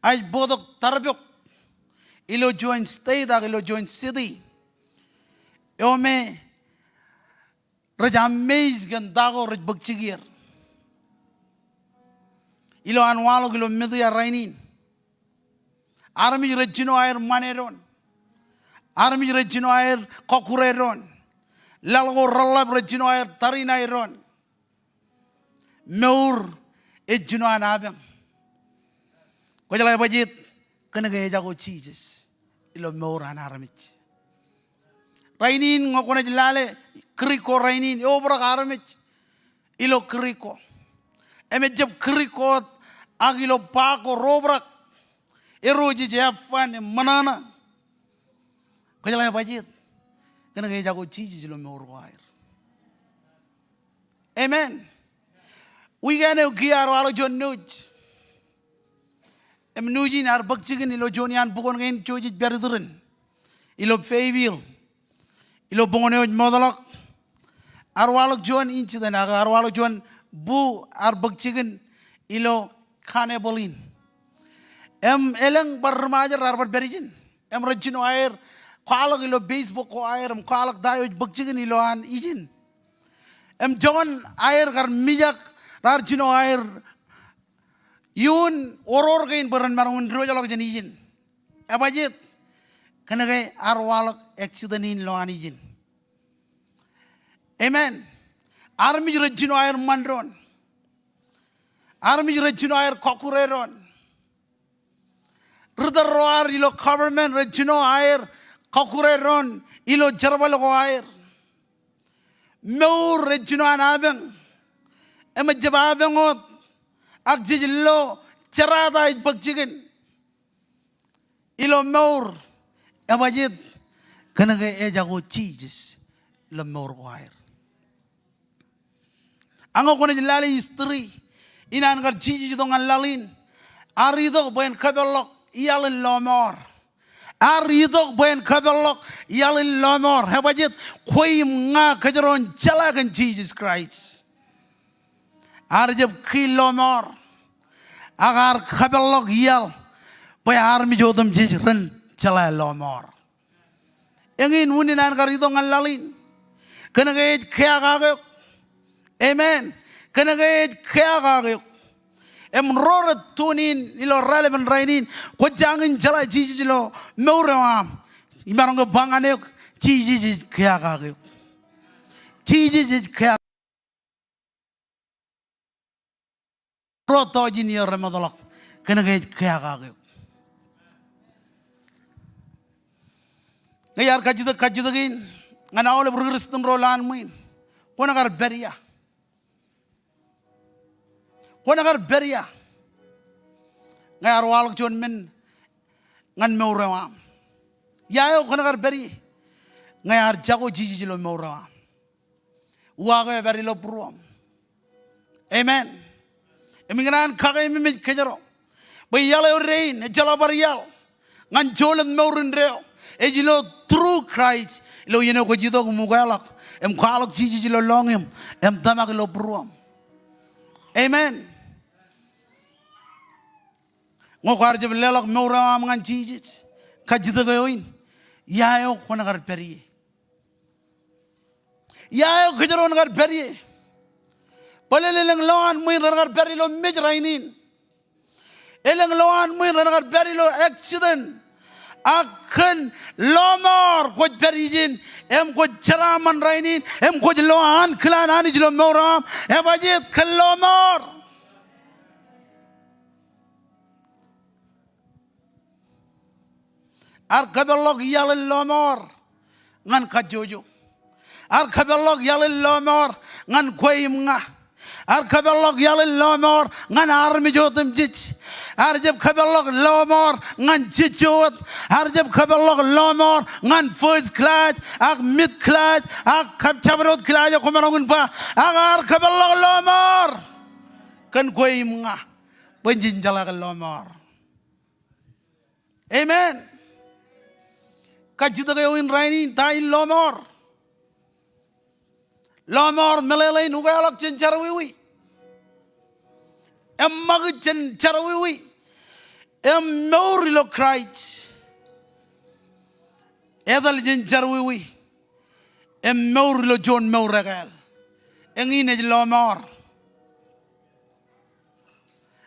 ej bōktok tarpok ilo juon state ak ilo juon city eo me rej amaze kōn ta ko rej bōk jikier. Ilo an waḷọk ilo media rainin, armej rej jino aer ṃane doon. Armej rej jino aer kọkkure doon. Laḷ ko reḷḷap rej jino aer tariṇae doon. Mour ej jino an apañ. Kwōjeḷā ebajjeet, kōnke ejako Jisōs ilo mour an armej. Rainin ñe kwōnaaj lale kirik ko rainin, eobrak armej ilo kirik ko. Im ejjab kirik ko wōt, ak ilo ba ko rej obrak. Ewōr ro ej have fun im ṃōṇōṇō. Kwōjeḷā ebajjeet, kōnke ejako Jisōs ilo mour ko aer. Amen. Wiik eo an eo kiiō ear waḷọk juon nuuj. Im nuuj in ear bōk jikin ilo juon iaan bukwōn kein, jouj ej pād iturin. Ilo Fayetteville, ilo bukwōn eo ej mootḷọk, ear waḷọk juon incident, ak ear waḷọk juon bu ear bōk jikin ilo carnival in. Im elōñ bar ri-Ṃajeḷ raar bar pād ijin. Im rej jino aer kwaḷọk ilo Facebook ko aer, im kwaḷọk ta eo ej bōk jikin ilowaan ijin. Im joñan aer kar mijak, raar jino aer iuun oror kein bwe ren maroñ in diwōjḷọk jān ijin. Ebajjeet, kōnke ear waḷọk accident in ilowaan ijin. Amen. Armej rej jino aer ṃan doon. Armej rej jino aer kọkkure doon. Ri-tōl ro ad ilo government rej jino aer kọkkure doon ilo jerbal ko aer. Mour ej jino an apañ. Im ejjab apañ wōt, ak jej lo jerata ej bōk jikin ilo mour. Ebajjeet, kōnke ejako Jisōs ilo mour ko aer. Ak ñe kwōnaaj lale history in an kar Jisōs itok ñan laḷ in, ear itok bwe en kapeḷḷọk iaḷ in lọmọọr. Ear itok bwe en kapeḷḷọk iaḷ in lọmọọr. Ebajjeet, kwe im ña kōjro en jeḷā kōn Jisōs Kraist. Ear jab kiil lọmọọr, ak ear kapeḷḷọk iaḷ bwe armej otemjej ren jeḷā lọmọọr. Eñin unin an kar itok ñan laḷ in. Kōnke ej kea kake eok. Amen. Kōnke ej kea kake eok. Im ro rej tune in ilo raelepen rainin, kwō jañin jeḷā Jisōs ilo mour eo aṃ, imaroñ ke ba ñan eok, Jisōs ej kea kake eok. Jisōs ej kea Ro tọujin iiō remootḷọk kōnke ej kea kake eok. Ñe iar kajjitōk kajjitōk in ñan aolep ri-Kristian ro lowaan ṃwiin, kwōn kar pād ia? Kwōn kar pād ia ñe ear waḷọk juon men ñan mour eo aṃ? Ia eo kwōn kar pād ie ñe ear jako Jisōs ilo mour eo aṃ? Uwaak eo epād ilo būruōṃ. Amen. Im ikōṇaan kakememej kōjro bwe iaḷ eo dein ejjeḷọk bar iaḷ ñan jolōt mour indeeo. Ej ilo through Christ, ilo iien eo kwōj itok im ukeḷọk im kwaḷọk Jisōs ilo lọñiṃ im tōmak ilo būruōṃ. Amen. Ñe kwaar jab leḷọk mour eo aṃ ñan Jisōs, kajjitōk eo in, ia eo kwōn kar pād ie? Ia eo kōjro en kar pād ie? Bōlen elōñ lowaan ṃwiin ren kar pād ilo mej rainin. Elōñ lowaan ṃwiin ren kar pād ilo accident. Ak kōn lọmọọr kwōj pād ijin, im kwōj jeraaṃṃan rainin, im kwōj lo ankilaan Anij ilo mour eo aṃ. Ebajjeet kōn lọmọọr. Ear kapeḷḷọk iaḷ in lọmọọr ñan kajjojo. Ear kōpeḷḷọk iaḷ in lọmọọr ñan kwe im ña. Ear kōpeḷḷọk iaḷ in lọmọọr ñan armej otemjej. Ear jab kōpeḷḷọk lọmọọr ñan jejjo wōt. Ear jab kōpeḷḷọk lọmọọr ñan first class ak mid class ak kab jabdewōt class eo kwōmaroñ in ba. Ak ear kōpeḷḷọk lọmọọr kōn kwe im ña bwe jen jeḷā ke lọmọọr. Amen. Kajjitōk eo in rainin, ta in lọmọọr? Lọmọọr meḷeḷein ukeḷọk jān jerọwiwi. Eṃṃakūt jān jerọwiwi. Im mour ilo Kraist. Etal jān jerọwiwi. Im mour ilo juon mour ekāāl. Eñin ej lọmọọr.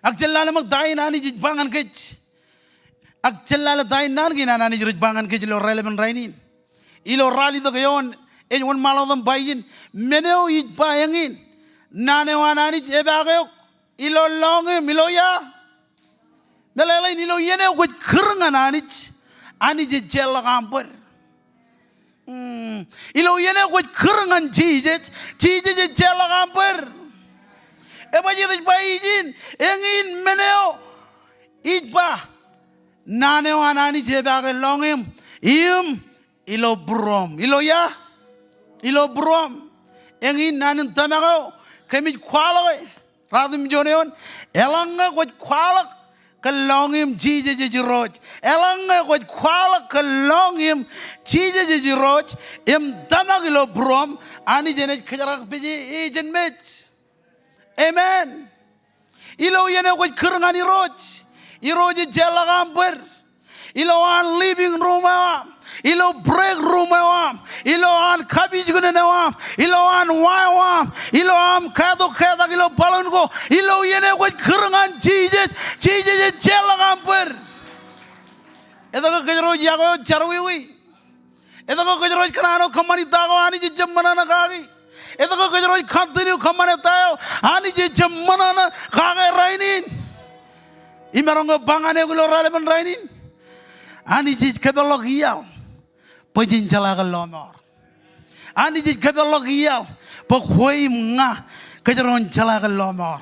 Ak jen lale ṃōk ta in Anij ej ba ñan kōj. Ak jen lale ta in naan kein an Anij rej ba ñan kōj ilo raelepen rainin. Ilo ralitōk eoon ej wōnṃaanḷọk im ba ijin. Men eo ij ba eñin. Naan eo an Anij epaak eok. Ilo lọñiṃ, ilo ia? Meḷeḷein ilo iien eo kwōj kūr ñan Anij, Anij ej jeorḷọk aṃ bōd. Hmm. Ilo iien eo kwōj kūr ñan Jisōs, Jisōs ej jeorḷọk aṃ bōd. Ebajeet ej ba ijin, eñin men eo ij ba. Naan eo an Anij epaake lọñiṃ, im ilo būruōṃ. Ilo ia? Ilo būruōṃ. Eñin naan in tōmak eo kōmij kwaḷọke ratimjuon eoon. Eḷaññe kwōj kwaḷọk kōn lọñiṃ Jisōs ej Irooj. Eḷaññe kwōj kwaḷọk kōn lọñiṃ Jisōs ej Irooj im tōmak ilo būruōṃ, Anij enaaj kōjeraaṃṃan bwe e jān mej. Amen. Ilo iien eo kwōj kūr ñan Irooj, Irooj ej jeorḷọk aṃ bōd. Ilo an living room eo aṃ, ilo break room eo aṃ, ilo an kapijuknen eo aṃ, ilo an wa eo aṃ, ilo aṃ katok ketak ilo balloon ko, ilo iien eo kwōj kūr ñan Jisōs, Jisōs ej jeorḷọk aṃ bōd. Etke kōjro ej yokwe wōt jerọwiwi? Etke kōjro ej kōṇaan wōt kōṃṃani ta ko Anij ejjab ṃōṇōṇō kaki? Etke kōjro ej continue kōṃṃane ta eo Anij ejjab ṃōṇōṇō kake rainin? Imaroñ ke ba ñan eok ilo raelepen rainin, Anij ej kōpeḷḷọk iaḷ bwe jen jeḷā ke lọmọọr. Anij ej kōpeḷḷọk iaḷ bwe kwe im ña kōjro en jeḷā ke lọmọọr.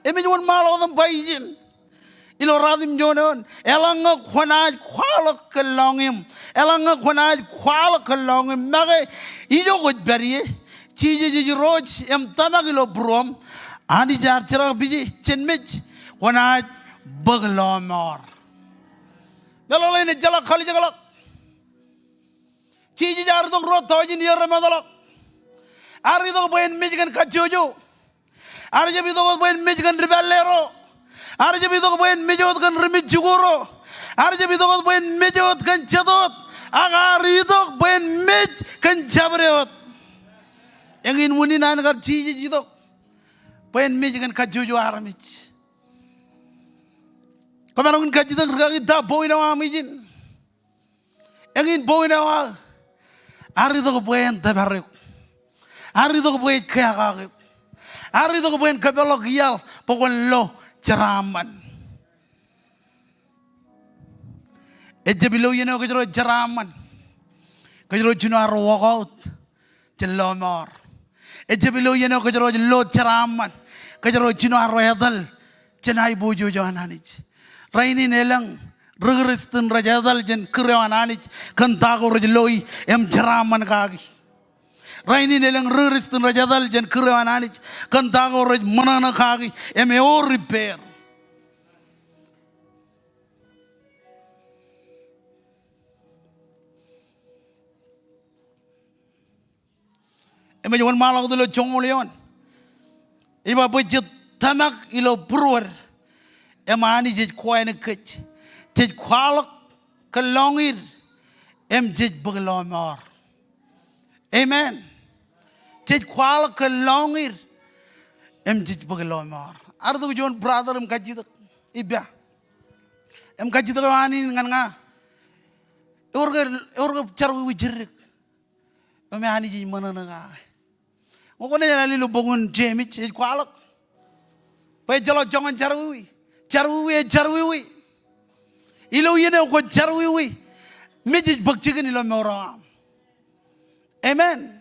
Im ej wōnṃaanḷọk wōt im ba ijin. Ilo ratimjuon eoon, eḷaññe kwōnaaj kwaḷọk kōn lọñiṃ, eḷaññe kwōnaaj kwaḷọk kōn lọñiṃ, make ijo kwōj pād ie, Jisōs ej Irooj im tōmak ilo būruōṃ, Anij ear jerkakpeje jān mej, kwōnaaj bōk lọmọọr. Meḷeḷein ejjeḷọk kalijekḷọk. Jisōs ear itok ruo tọujin iiō remootḷọk. Ear itok bwe en mej kōn kajjojo. Ear jab itok wōt bwe en mej kōn dipālle ro. Ear jab itok bwe en mej wōt kōn ri mej jikuuḷ ro. Ear jab itok wōt bwe en mej wōt kōn jet wōt. Ak ear itok bwe en mej kōn jabdewōt. Eñin unin an kar Jisōs itok bwe en mej kōn kajjojo armej. Kwōmaroñ in kajjitōk rikaki ta point eo aṃ ijin. Eñin point eo aō. Ear itok bwe en tōpar eok. Ear itok bwe ej kea kake eok. Ear itok bwe en kōpeḷḷọk iaḷ bwe kwōn lo jeraaṃṃan. Ejjab ilo iien eo kōjro ej jeraaṃṃan, kōjro jino ar walk out jān lọmọọr. Ejjab ilo iien eo kōjro ej lo jeraaṃṃan, kōjro jino ar etal jān aiboojoj eo an Anij. Rainin elōñ ri Kristian rej etal jān kūr eo an Anij kōn ta ko rej loi im jeraaṃṃan kaki. Rainin elōñ ri Kristian rej etal jān kūr eo an Anij kōn ta ko rej ṃōṇōṇō kaki im ewōr ippāer. Im ej wōnṃaanḷọk wōt ilo joñoul eoon. Ej ba bwe jej tōmak ilo būruod im Anij ej kowānōk kōj. Jej kwaḷọk kōn lọñiid im jej bōk lọmọọr. Amen. Jej kwaḷọk kōn lọñiid im jej bōk lọmọọr. Ear itok juon brother im kajjitōk. Ippa. Im kajjitōk eo an in ñan ña. Ewōr ke, ewōr ke jerọwiwi jiddik eo me Anij ej ṃōṇōṇō kake? Ñe kwōnaaj lale ilo bok in Jemes, ej kwaḷọk bwe ejjeḷọk joñan jerọwiwi. Jerọwiwi ej jerọwiwi. Ilo iien eo kwōj jerọwiwi, mej ej bōk jikin ilo mour eo aṃ. Amen.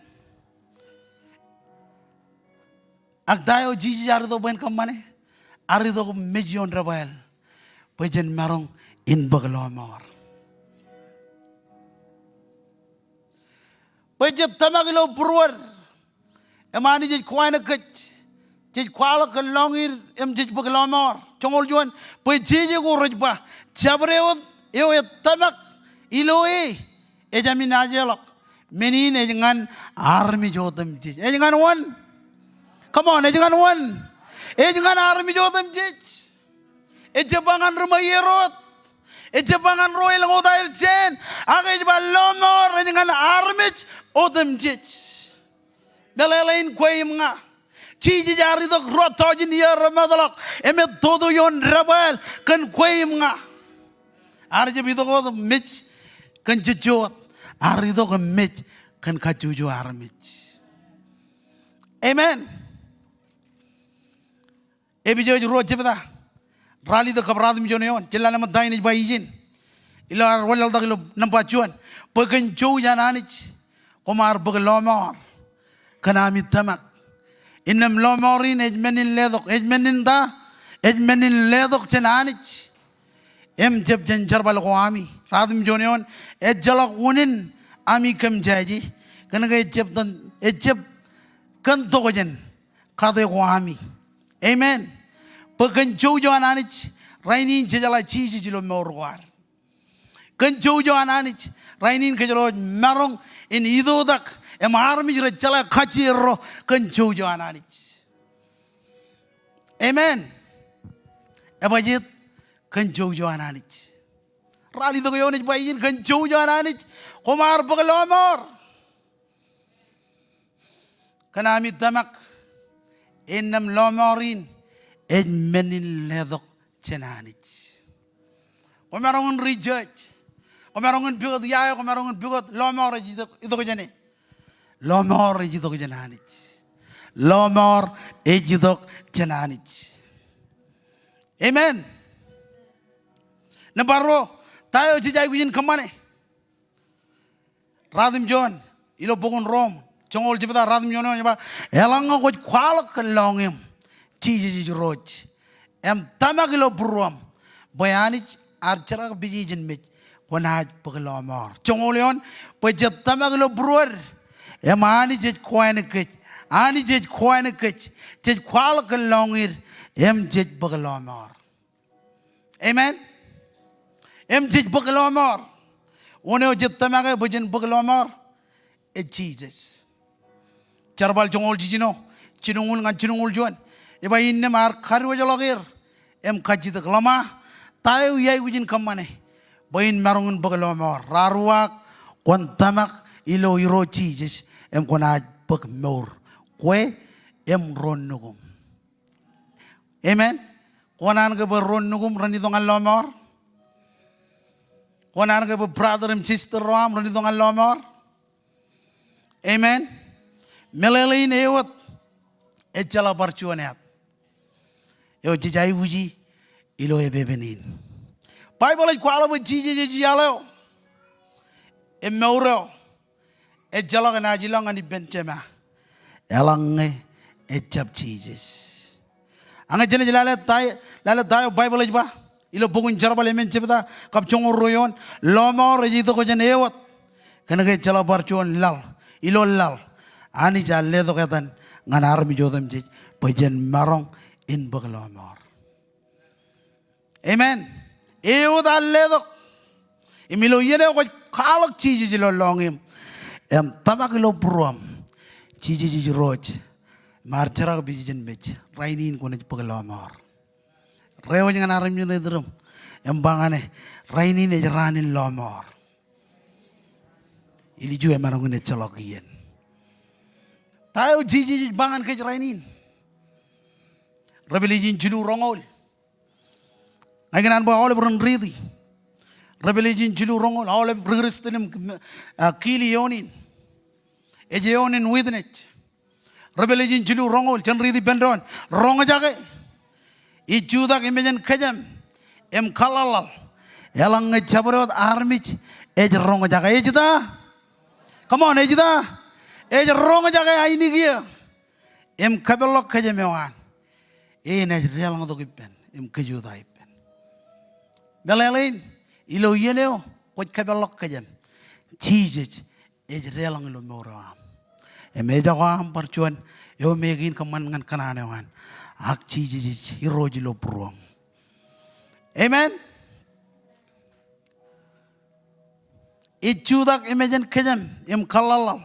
Ak ta eo Jisōs ear itok bwe en kōṃṃane? Ear itok mej ioon debwāāl bwe jen maroñ in bōk lọmọọr. Bwe jej tōmak ilo būruod im Anij ej kowānōk kōj, jej kwaḷọk kōn lọñiid im jej bōk lọmọọr. Joñoul juon, bwe jeje ko rej ba, jabdewōt eo ej tōmak ilo e ej ami naajḷọk, men in ej ñan armej otemjej. Ej ñan wōn? Come on, ej ñan wōn? Ej ñan armej otemjej. Ejjab ba ñan ri ṃweier wōt. Ejjab ba ñan ro elōñ wōt aer jāān. Ak ej ba lọmọọr ej ñan armej otemjej. Meḷeḷein kwe im ña. Jisōs ear itok ruo tọujin iiō remootḷọk im ej toto ioon debwāāl kōn kwe im ña. Ear jab itok wōt im mej kōn jejjo wōt. Ear itok im mej kōn kajjojo armej. Amen. Epesōs ruo jebta, ralitōk kab ratimjuon eoon, jen lale ṃōk ta in ej ba ijin. Ilo ad wanlaḷtak ilo nōṃba juon, bwe kōn jouj an Anij koṃ ar bōk lọmọọr kōn ami tōmak. Innām lọmọọr in ej men in letok, ej men in ta, ej men in letok jān Anij. Im jab jān jerbal ko ami. Ratimjuon eoon, ejjeḷọk unin ami kōmjaje. Kōnke ejjab tōn, ejjab kōn tokjān kate ko ami. Amen. Bwe kōn jouj eo an Anij, rainin jejeḷā Jisōs ilo mour ko ad. Kōn jouj eo an Anij, rainin kōjro ej maroñ in itoitak im armej rej jeḷā kajjierro kōn jouj eo an Anij. Amen. Ebajjeet? Kōn jouj eo an Anij. Ralitōk eoon ej ba ijin, kōn jouj eo an Anij koṃ ar bōk lọmọọr kōn ami tōmak. Innām lọmọọr in ej men in letok jān Anij. Kwōmaroñ in research. Kwōmaroñ in pukot ia eo, kwōmaroñ in pukot, lọmọọr ej itok, itok jān e? Lọmọọr ej itok jān Anij. Lọmọọr ej itok jān Anij. Amen. Nōṃba ruo, ta eo jej aikuj in kōṃṃane? Ratimjuon, ilo bok in Rom, joñoul jebta, ratimjuon eoon ej ba, eḷaññe kwōj kwaḷọk kōn lọñiṃ Jisōs ej Irooj im tōmak ilo būruōṃ bwe Anij ear jerak pije ijin mej, kwōnaaj bōk lọmọọr. Joñoul eoon, bwe jej tōmak ilo būruod im Anij ej kowānōk kōj, Anij ej kowānōk kōj, jej kwaḷọk kōn lọñiid im jej bōk lọmọọr. Amen. Im jej bōk lọmọọr. Wōn eo jej tōmak e bwe jen bōk lọmọọr? Ej Jisōs. Jerbal joñoul jiljino, jilñuul ñan jilñuul juon, ej ba, innām ear kadiwōjḷọk er im kajjitōk, ḷōṃa, ta eo iaikuj in kōṃṃane bwe in maroñ in bōk lọmọọr? Raar uwaak, kwōn tōmak ilo Irooj Jisōs im kwōnaaj bōk mour, kwe im ro nukuṃ. Amen. Kwō unin ke bwe ro nukuṃ ren itok ñan lọmọọr? Kwō unin ke bwe brother im sister ro aṃ ren itok ñan lọmọọr? Amen. Meḷeḷein e wōt ejjeḷọk bar juon āt eo jej aikuji ilo epepen in. Baibōḷ ej kwaḷọk bwe Jisōs ej iaḷ eo im mour eo. Ejjeḷọk enaaj ilọk ñan ippān Jema eḷaññe ejjab Jisōs. Ak ñe jenaaj lale ta, lale ta eo Baibōḷ ej ba ilo bok in Jerbal emān jebta kab joñoul ruo eoon, lọmọọr ej itok jān e wōt. Kōnke ejjeḷọk bar juon laḷ, ilo laḷ, Anij ear letok etan ñan armej otemjej bwe jen maroñ in bōk lọmọọr. Amen. E wōt ear letok. Im ilo iien eo kwōj kwaḷọk Jisōs ilo lọñiṃ im tōmak ilo būruōṃ Jisōs ej Irooj im ear jerak pije ijin mej, rainin kwōnaaj bōk lọmọọr. Reiwōj ñan armej eo ej iturūṃ im ba ñan e, rainin ej raan in lọmọọr. Ilju emaroñ in ejjeḷọk iien. Ta eo Jisōs ej ba ñan kōj rainin? Revelation jilu roñoul. Ña ikōṇaan bwe aolep ren riiti. Revelation jilu roñoul, aolep ri Kristian im, ah, kili eoon in. Ej eoon in witness. Revelation jilu roñoul, jen riiti ippān doon. Roñjake. Ij jutak i mejān kōjām im kaḷḷaḷḷaḷ. Eḷaññe jabdewōt armej ej roñjake. Ej ta? Come on, ej ta? Ej roñjake ainikien. im kapeḷḷọk kōjām eo an, enaaj deḷọñtok ippān im kōjota ippān. Meḷeḷein, ilo iien eo kwōj kapeḷḷọk kōjām, Jisōs ej deḷọñ ilo mour eo aṃ. Im ejako aṃ bar juon eo me kein kōṃṃan ñan kōṇaan eo an, ak Jisōs ej Irooj ilo būruōṃ. Amen. Ej jutak im ejān kōjām im kōḷḷaḷḷaḷ,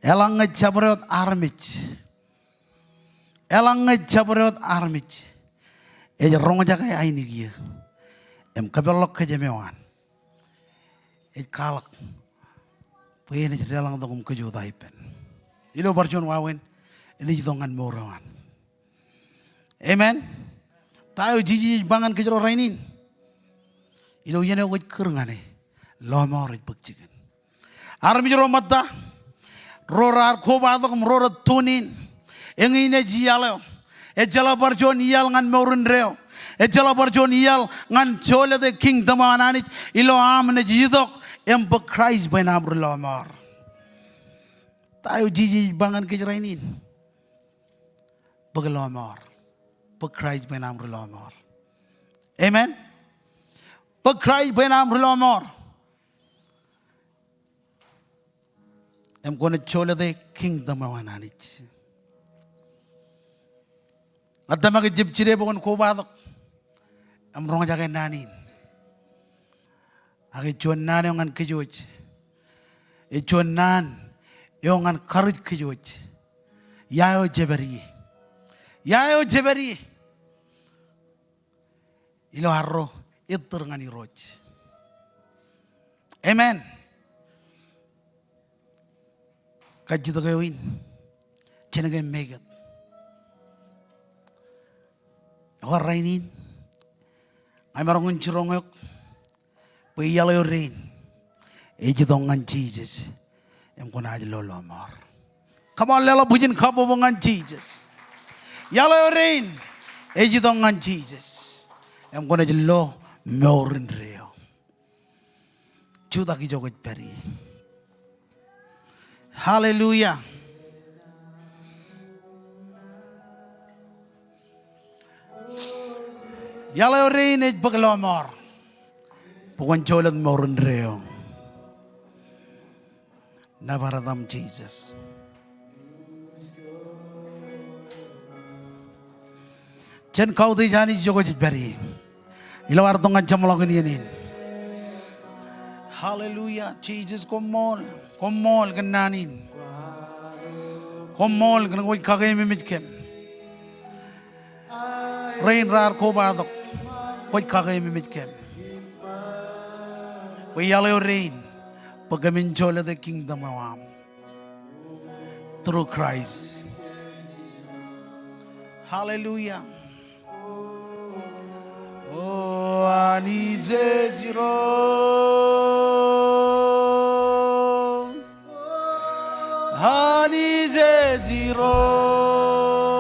eḷaññe jabdewōt armej, eḷaññe jabdewōt armej ej roñjake ainikien im kapeḷḷọk kōjām eo an, ej kwaḷọk bwe enaaj deḷọñtok im kōjota ippān. Ilo bar juon wāween enaaj itok ñan mour eo an. Amen. Ta eo Jisōs ej ba ñan kōjro rainin? Ilo iien eo kwōj kūr ñan e, lọmọọr ej bōk jikin. Armej ro ṃōtta, ro raar kobatok im ro rej tune in, eñin ej iaḷ eo. Ejjeḷọk bar juon iaḷ ñan mour indeeo. Ejjeḷọk bar juon iaḷ ñan jolōte kingdom eo an Anij ilo aṃ naaj itok im bōk Kraist bwe en aṃ ri lọmọọr. Ta eo Jisōs ej ba ñan kōj rainin? Bōk lọmọọr. Bōk Kraist bwe en aṃ ri lọmọọr. Amen. Bōk Kraist bwe en aṃ ri lọmọọr im kwōnaaj jolōte kingdom eo an Anij. Ad tōmak ejjab jide bwe kwōn kobatok im roñjake naan in. Ak ej juon naan eo ñan kōjwōj. Ej juon naan eo ñan karuj kōjwōj. Ia eo jepād ie? Ia eo jepād ie ilo arro ettōr ñan Irooj? Amen. Kajjitōk eo in, jān ke mekot. Ekwe rainin, ña imaroñ in jiroñ eok bwe iaḷ eo dein ej itok ñan Jisōs im kwōnaaj lo lọmọọr. Come on, leḷọk bwijin kabbokbok ñan Jisōs. Iaḷ eo dein ej itok ñan Jisōs im kwōnaaj lo mour indeeo. Jutak ijo kwōj pād ie. Hallelujah. Iaḷ eo dein ej bōk lọmọọr bwe kwōn jolōt mour indeeo. Nōbar etaṃ Jisōs. Jen kautiej Anij ijo kwōj pād ie. Ilo ad itok ñan jeṃḷọkin iien in. Hallelujah. Jisōs, koṃṃool. Koṃṃool kōn naan in. Koṃṃool kōn kwōj kakeememej kōm. Rein raar kobatok, kwōj kakeememej kōm bwe iaḷ eo dein bwe kōmin jolōte kingdom eo aṃ through Christ. Hallelujah. O Anij ej Irooj. Anij ej Irooj.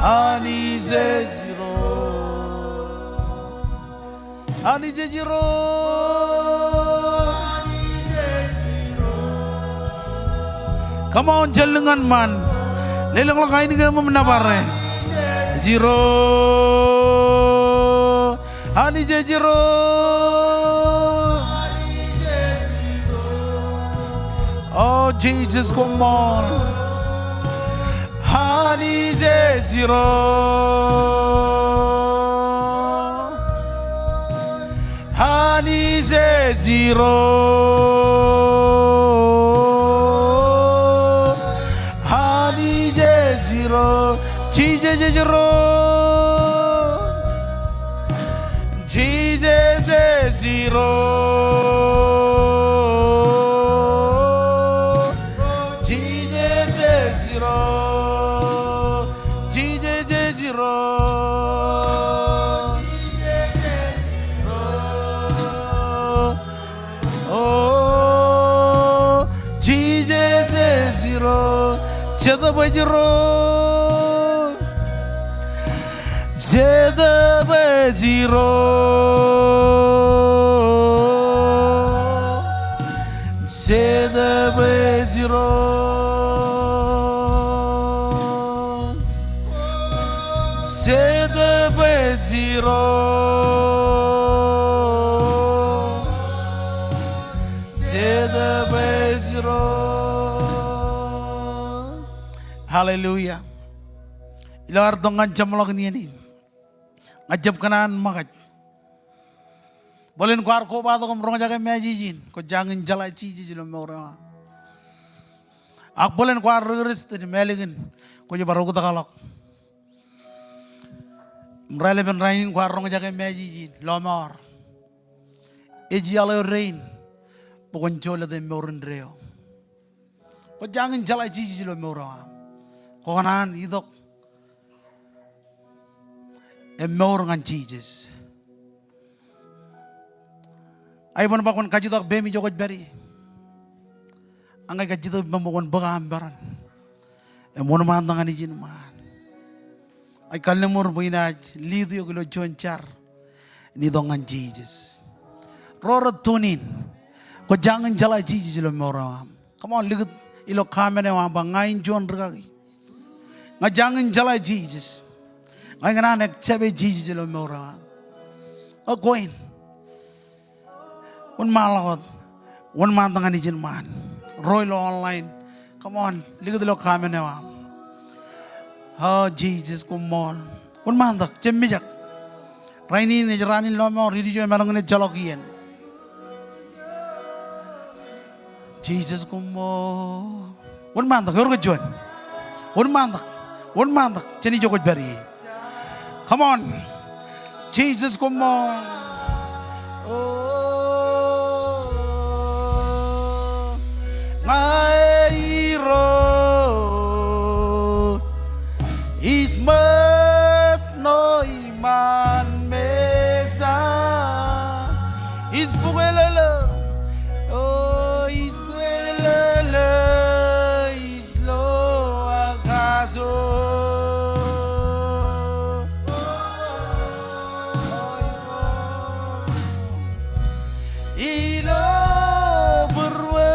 Anij ej Irooj. Anij ej Irooj. Come on, jen lōñ ñan ṃaan. Lelōñḷọk ainikien im nōbar e. Ej Irooj. Anij ej Irooj. O Jisōs, koṃṃool. Anij ej Irooj. Anij ej Irooj. Anij ej Irooj. Jisōs ej Irooj. Jisōs ej Irooj. Jisōs ej Irooj. Jisōs ej Irooj. O, Jisōs ej Irooj. Jetōb ej Irooj. Jetōb ej Irooj. Jetōb ej Irooj. Hallelujah. Ilo ad itok ñan jeṃḷọkin iien in, ña ij jab kōṇaan ṃōkaj. Bōlen kwaar kobatok im roñjake message in, kwō jañin jeḷā Jisōs ilo mour eo aṃ. Ak bōlen kwaar ri-Kristian im ālikin kwōj bar oktakḷọk im raelepen rainin kwaar roñjake message in, lọmọọr. Ej iaḷ eo dein bwe kwōn jolōt e mour indeeo. Kwō jañin jeḷā Jisōs ilo mour eo aṃ. Kwō kōṇaan itok im mour ñan Jisōs. Ak iban ba kwōn kajutak peiṃ ijo kwōj pād ie, ak ña ij kajjitōk ippaṃ bwe kwōn bōk aṃ peran im wōnṃaantak ñan ijin ṃaan. Ij kalliṃur bwe inaaj lead eok ilo juon jar in itok ñan Jisōs. Ro rej tune in, kwō jañin jeḷā Jisōs ilo mour eo aṃ. Come on, likūt ilo comment eo aṃ ba, ña in juon rikaki. Ña jañin jeḷā Jisōs. Ña ikōṇaan accept e Jisōs ilo mour eo aṃ. Ak kwōn wōnṃaanḷọk wōt, wōnṃaantak ñan ijin ṃaan. Ro ilo online, come on, likūt ilo comment eo aṃ. O Jisōs, koṃṃool. Wōnṃaantak, jemijak. Rainin ej raan in lọmọọr, ijo emaroñ in ejjeḷọk iien. Jisōs koṃṃool. Wōnṃaantak, eor ke juon? Wōnṃaantak, wōnṃaantak jān ijo kwōj pād ie. Come on. Jisōs koṃṃool. O, ña ij ro ij ṃōjṇọ iṃaan Mesa. Ij bukweḷeḷe, o, ij bukweḷeḷe, ij lo akaso. Ilo būruō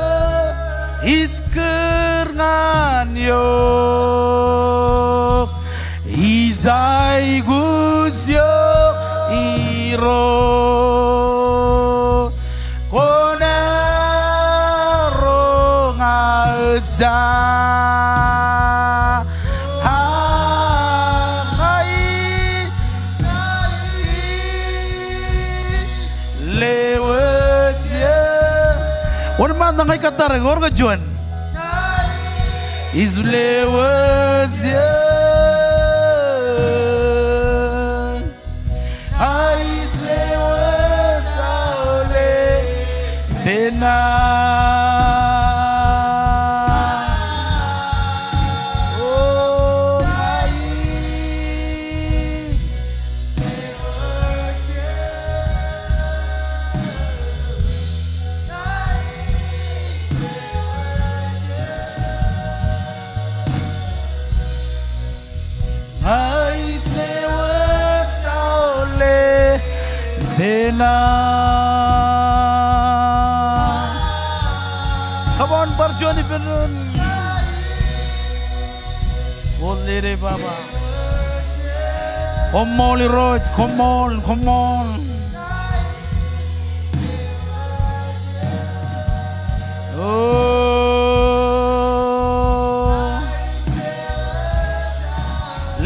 ij kūr ñan eok, ij aikuj eok Irooj. Kwōn roñ aō ja. Ak ña ij lewōj eō. Wōnṃaantak, ña ij kōttar eok, eor ke juon? Ij lewōj eō. Ña ij lewōj aō lepena. O, ña ij ña ij lewōj aō lepena. Come on, bar juon ippān doon. Koṃṃool Irooj, koṃṃool, koṃṃool. O,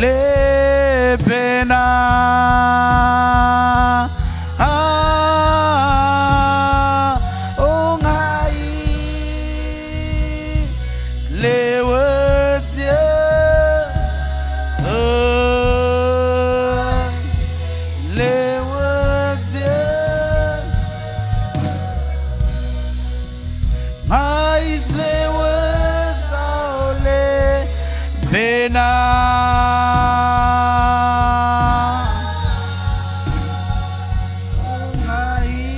lepena. A, o, ña ij lewōj eō. O, lewōj eō. Ña ij lewōj aō lepena. Ña ij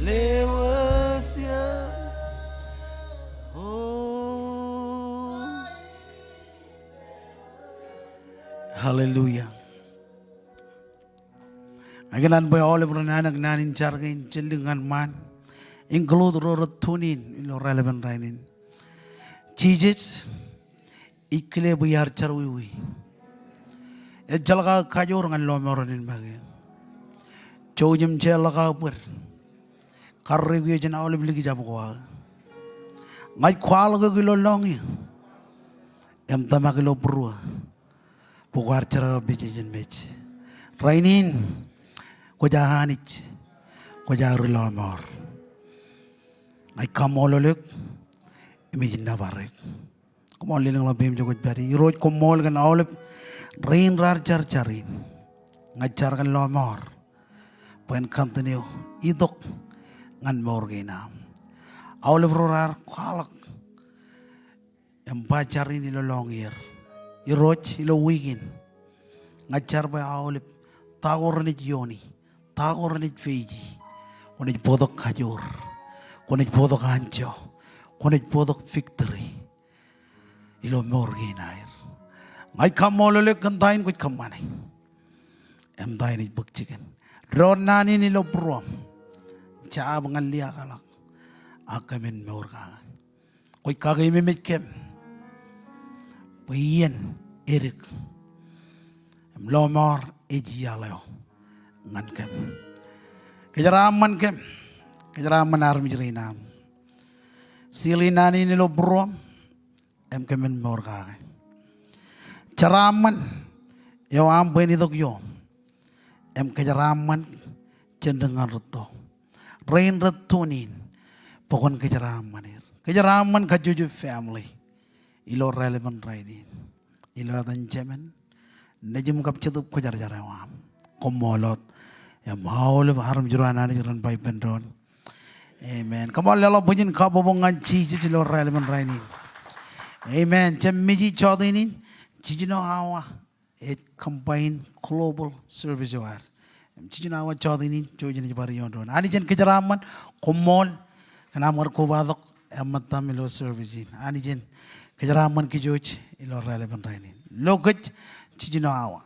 lewōj eō. O. Hallelujah. Ak ikōṇaan bwe aolep ren anōk naan in jar kein, jen lōñ ñan ṃaan. Include ro rej tune in ilo raelepen rainin. Jisōs ij kile bwe iar jerọwiwi. Ejjeḷọk aō kajoor ñan lọmọọren in make. Jouj im jeorḷọk aō bōd. karreoik eo jān aolep likjab ko aō. Ña ij kwaḷọk eok ilo lọñiō im tōmak ilo būruō bwe kwaar jerkakpeje jān mej. Rainin, kwōj aō Anij, kwōj aō ri lọmọọr. Ña ij kaṃṃoolol eok im ij nōbar eok. Koṃṃool lelōñḷọk peiṃ ijo kwōj pād ie. Irooj, koṃṃool kōn aolep rein raar jar jar in. Ña ij jar kōn lọmọọr bwe en continue itok ñan mour kein am. Aolep ro raar kwaḷọk im ba jar in ilo lọñier. Irooj, ilo wiik in ña ij jar bwe aolep ta ko renaaj iioni, ta ko renaaj peje, kwōnaaj bōktok kajoor, kwōnaaj bōktok anjọ, kwōnaaj bōktok victory ilo mour kein aer. Ña ij kaṃṃoolol eok kōn ta in kwōj kōṃṃane im ta in ej bōk jikin. Doon naan in ilo būruōṃ jab ñan liaakḷọk, ak kōmin mour kake. Kwōj kakeememej kōm bwe iien edik im lọmọọr ej iaḷ eo ñan kōm. Kōjeraaṃṃan kōm, kōjeraaṃṃan armej rein aṃ. Seal e naan in ilo būruōṃ im kōmin mour kake. Jeraaṃṃan eo aṃ bwe en itok ioṃ im kōjeraaṃṃan jān dik ñan rūtto. Rein rej tune in bwe kwōn kōjeraaṃṃan er. Kōjeraaṃṃan kajjojo family ilo raelepen rainin. Ilo etan Jemān, Nejūṃ kab Jetōb Kwōjarjar eo aṃ. Koṃṃool wōt. Im aolep armej ro an Anij ren ba ippān doon, amen. Koṃṃool leḷọk bwijin kabbokbok ñan Jisōs ilo raelepen rainin. Amen. Jab miji jọteen in, jiljino awa ej combine global service eo ad. Im jiljino awa jọteen in, jouj im ej bar ioon doon. Anij en kōjeraaṃṃan, koṃṃool kōn aṃ kar kobatok eṃṃan etaṃ ilo service in. Anij en kōjeraaṃṃan kōj ilo raelepen rainin. Lo kōj jiljino awa.